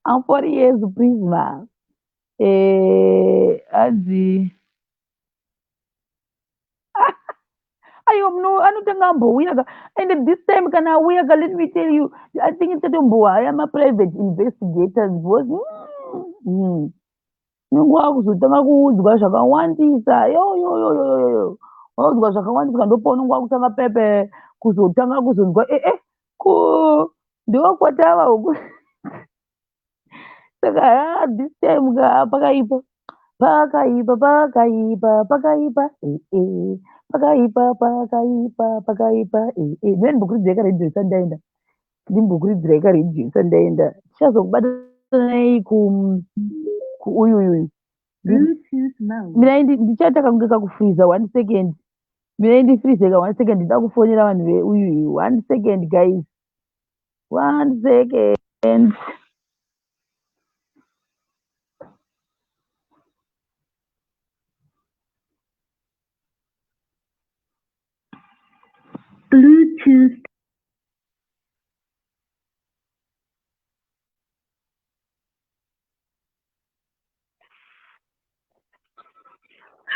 I'm 40 years Prisma. Hanzi aiwa muno anotanga ambouya ka and this time kana auya ka let me tell you I think tichatombohaya maprivate investigators because unenge wakuzotanga kuudzwa zvakawandisa yo yo yo yo yo yo waudzwa zvakawandisa ndopaunenge wakutanga pepe kuzotanga kuzonzwa ko ndokwatava uku saka ha this time ka pakaipa pakaipa pakaipa pakaipa pakaipa pakaipa pakaipa ndine ndimbokurudzirai karedhiyo isati ndaenda ndimbokurudzirai karedhiyo isati ndaenda tichazokubatanai kuuyuyuyu Bluetooth mode. Mirai ndichaita kange kakufreeza 1 second. Mirai ndifreeze ka 1 second ndida kufonera vanhu veuyuyu 1 second guys. 1 second. Bluetooth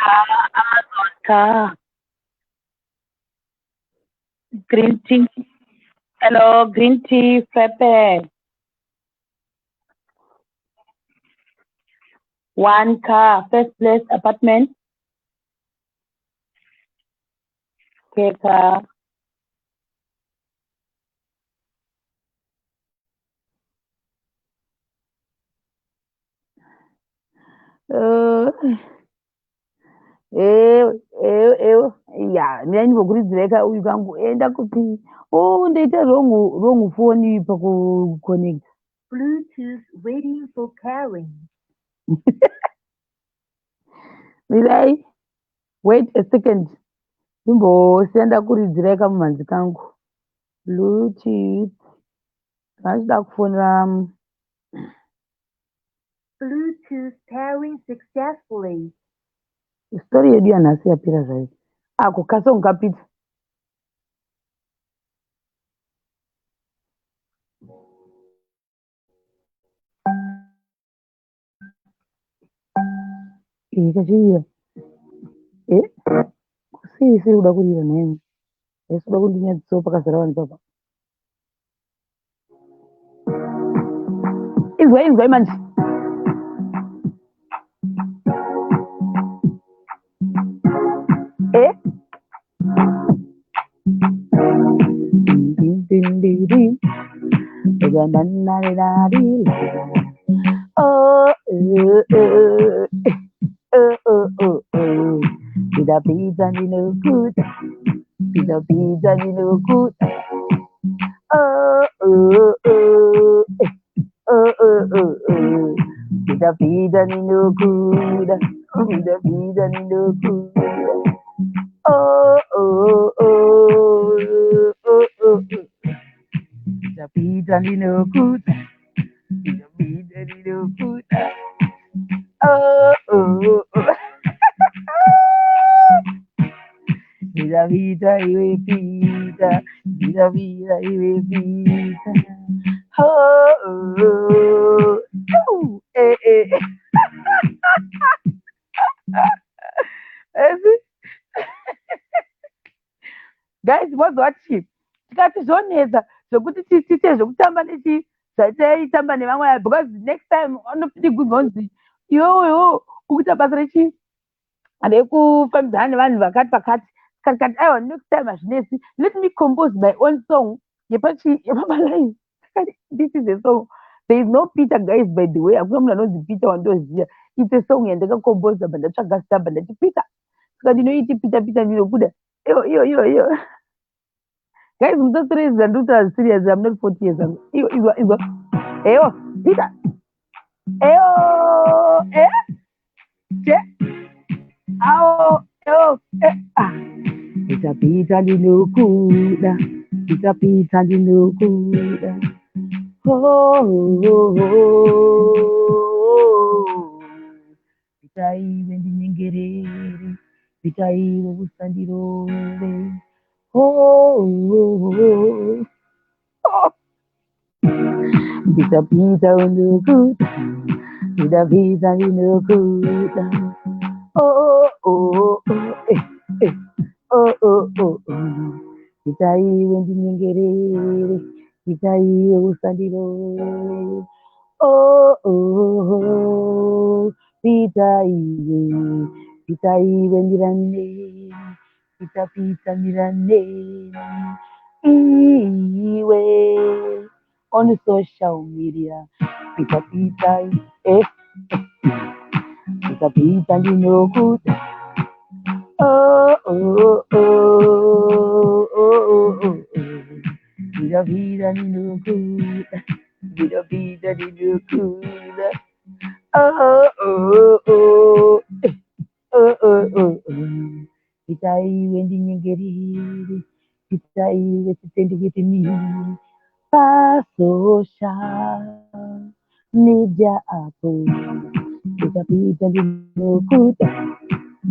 Amazon car. Green tea. Hello, green tea frappe. One car, first place apartment. Okay, car. Ya, mina ndimbokurudzirai ka uyu kangu enda kupi? Oh, ndaita wrong phone pakuconnect. Bluetooth waiting for pairing. Mirai, wait a second. Ndimbosiya ndakuridzirai kamumhanzi kangu. Bluetooth. Ndachida kufonera Bluetooth pairing successfully. Story yedu yanhasi yapera zvayo. Ako kasong kapita. Kachirira. Sei isiri kuda kurira nhaimi? Haisi kuda kundinyadzisawo pakazara vanhu papa. Inzwai, inzwai manje. Eh? Oh, oh, oh, oh, oh, oh, oh. Pita pita ndinokuda, pita pita ndinokuda. Oh, oh, oh, oh, oh, oh, oh. Pita pita ndinokuda, pita pita ndinokuda. Oh, oh, oh, oh, oh, oh. Pita pita ndinokuda, pita pita ndinokuda. Oh, oh, oh. Pita pita iwe pita, pita pita iwe pita. Oh, oh, oh. Eh, eh. Eh, guys, wazwa chii? Tikati zvonetsa zvokuti tiite zvekutamba nechi zvataitamba nevamwe aya, because next time anopindigurwa kunzi iwewe iwewe ukuita basa rechi rekufambidzana nevanhu vakati pakati kati kati. Aiwa, next time hazvinetsi, let me compose my own song yepachi yepamalive. This is a song. There is no Peter, guys, by the way. Hakuna munhu anonzi Peter wandoziva. It's a song yandakakomposa, bva ndatsvaga zita, bva ndati Peter. Saka ndinoiti Peter Peter ndinokuda. Iyo iyo iyo iyo. Guys, musastress, ndikutaura serious. I'm not 40 years. Iyo, izwa, izwa. Eyo Peter, eyo, eh, che, ao, eo, eh, ah. Peter Peter ndinokuda, Peter Peter ndinokuda. Oh, oh, oh. Peter iwe ndinyengerere, Peter iwe usandirove. Oh, oh, oh. Oh. Peter Peter ndinokuda, Peter Peter ndinokuda. Oh, oh, oh, eh, eh. Oh, oh, oh, oh. Peter iwe ndinyengerere, Peter iwe usandirove. Oh, oh, oh. Peter iwe, Peter iwe ndirane, Peter Peter ndirane. Iwe on social media, Peter Peter, eh, Peter Peter ndinokuda. Oh, oh, oh, oh, oh, oh. Peter Peter ndinokuda, Peter Peter ndinokuda. Oh, oh, oh, eh, oh, oh, oh, oh. Peter iwe ndinyengerere, Peter iwe pretend with me. Pasocial media apo. Peter Peter ndinokuda,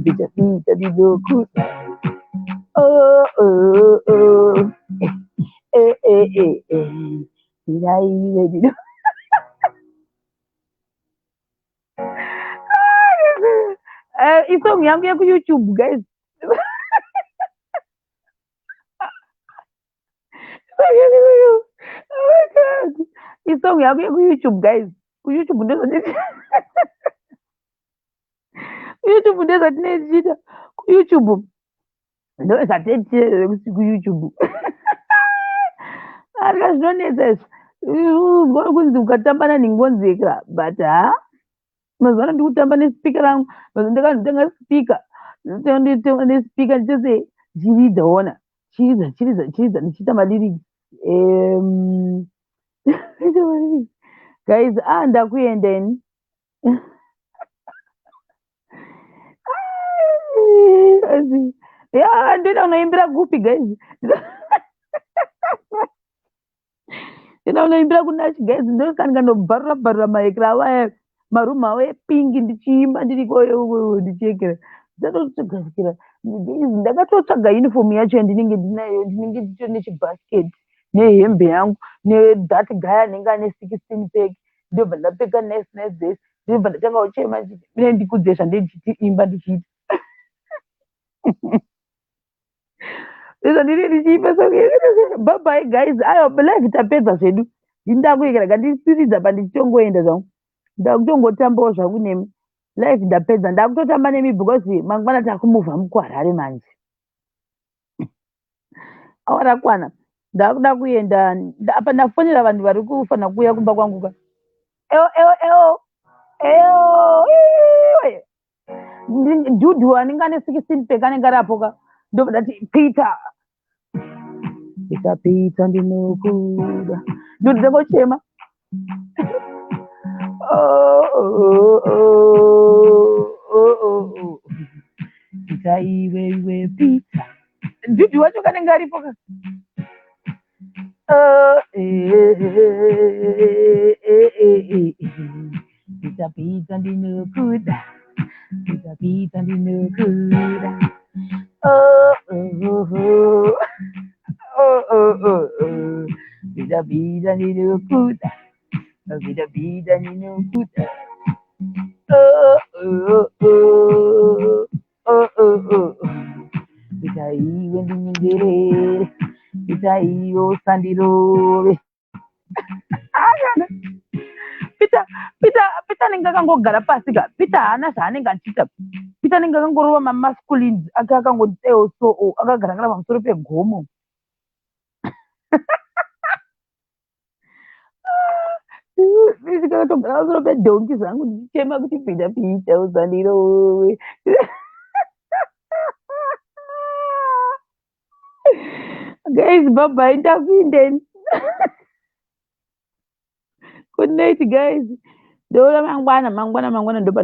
Peter Peter ndinokuda. Oh, oh, oh. Eh, eh, eh, eh. Peter iwe ndino. Eh, isong yangu yekuYouTube, guys. Oh my God. Isong yangu yekuYouTube, guys. KuYouTube ndozvandiri. YouTube ndozvatinoita. KuYouTube ndozvatinoita kuYouTube. Arika zvinonetsa izvi. Uzwa kunzi ukatamba nanhingonzeka, but ha, mazuva ano ndikutamba nespeaker rangu. Mazuva ndakanotenga speaker, nditenga nespeaker, ndichese ndichiridza, ona, chiridza, chiridza, chiridza, ndichiita malyrics. Guys, ah, ndakuenda ini. Ya, ndoenda kunoimbira kupi, guys? Ndoenda kunoimbira kunachi, guys. Ndosaka ndikandobharura bharura maekera avo aya, marumu avo epingi, ndichiimba ndiriko, ndichiekera. Ndatotsvagakira ndakatotsvaga uniform yacho yandinenge ndinayo. Ndinenge nditori nechibasket nehembe yangu nethat guy anenge ane 16 pack. Ndobva ndapfeka nice nice dress, ndobva ndatanga kuchema, mine ndikudze zvandichiimba ndichiita izvo, ndiri ndichiimba. So bye bye, guys. Aiwa, live tapedza zvedu. Ndindakuekera kandisiridza pa, ndichitongoenda zvangu, ndakutongotambawo zvangu nemi. Live ndapedza, ndakutotamba nemi because mangwana takumuvha mukuHarare manje. Awa rakwana, ndakuda kuenda. Apa ndafonera vanhu vari kufanira kuuya kumba kwangu ka. Eo, eo, eo, eo, iwe. Dhudhu anenge ane 16 pack anenge ari apo ka. Ndobva ndati, "Peter, Peter, Peter, ndinokuda." Dhudhu ndangochema. Oh, oh, oh, oh, oh, oh. Peter, iwe, iwe Peter. Dhudhu wacho kanenge aripo ka. Oh, eh, eh, eh, eh, eh. Peter, Peter, ndinokuda. Peter, Peter, ndinokuda. Oh, oh, oh, oh, oh, oh, oh. Peter, Peter, ndinokuda. Peter, Peter, ndinokuda. Oh, oh, oh, oh, oh, oh. Peter, iwe ndinyengerere. Peter, iwe usandirove. Peter, Peter, Peter anenge akangogara pasi ka. Peter haana zvaanenge achiita. Peter anenge akangorova mamasculines ake, akangoti so akagara kana pamusoro pegomo. Ndikatogara pamusoro pedhongi zvangu ndichichema kuti, "Peter, Peter, usandirove." Guys, bye bye, ndakuindeni. Good night, guys. Ndoona mangwana, mangwana, mangwana ndopa.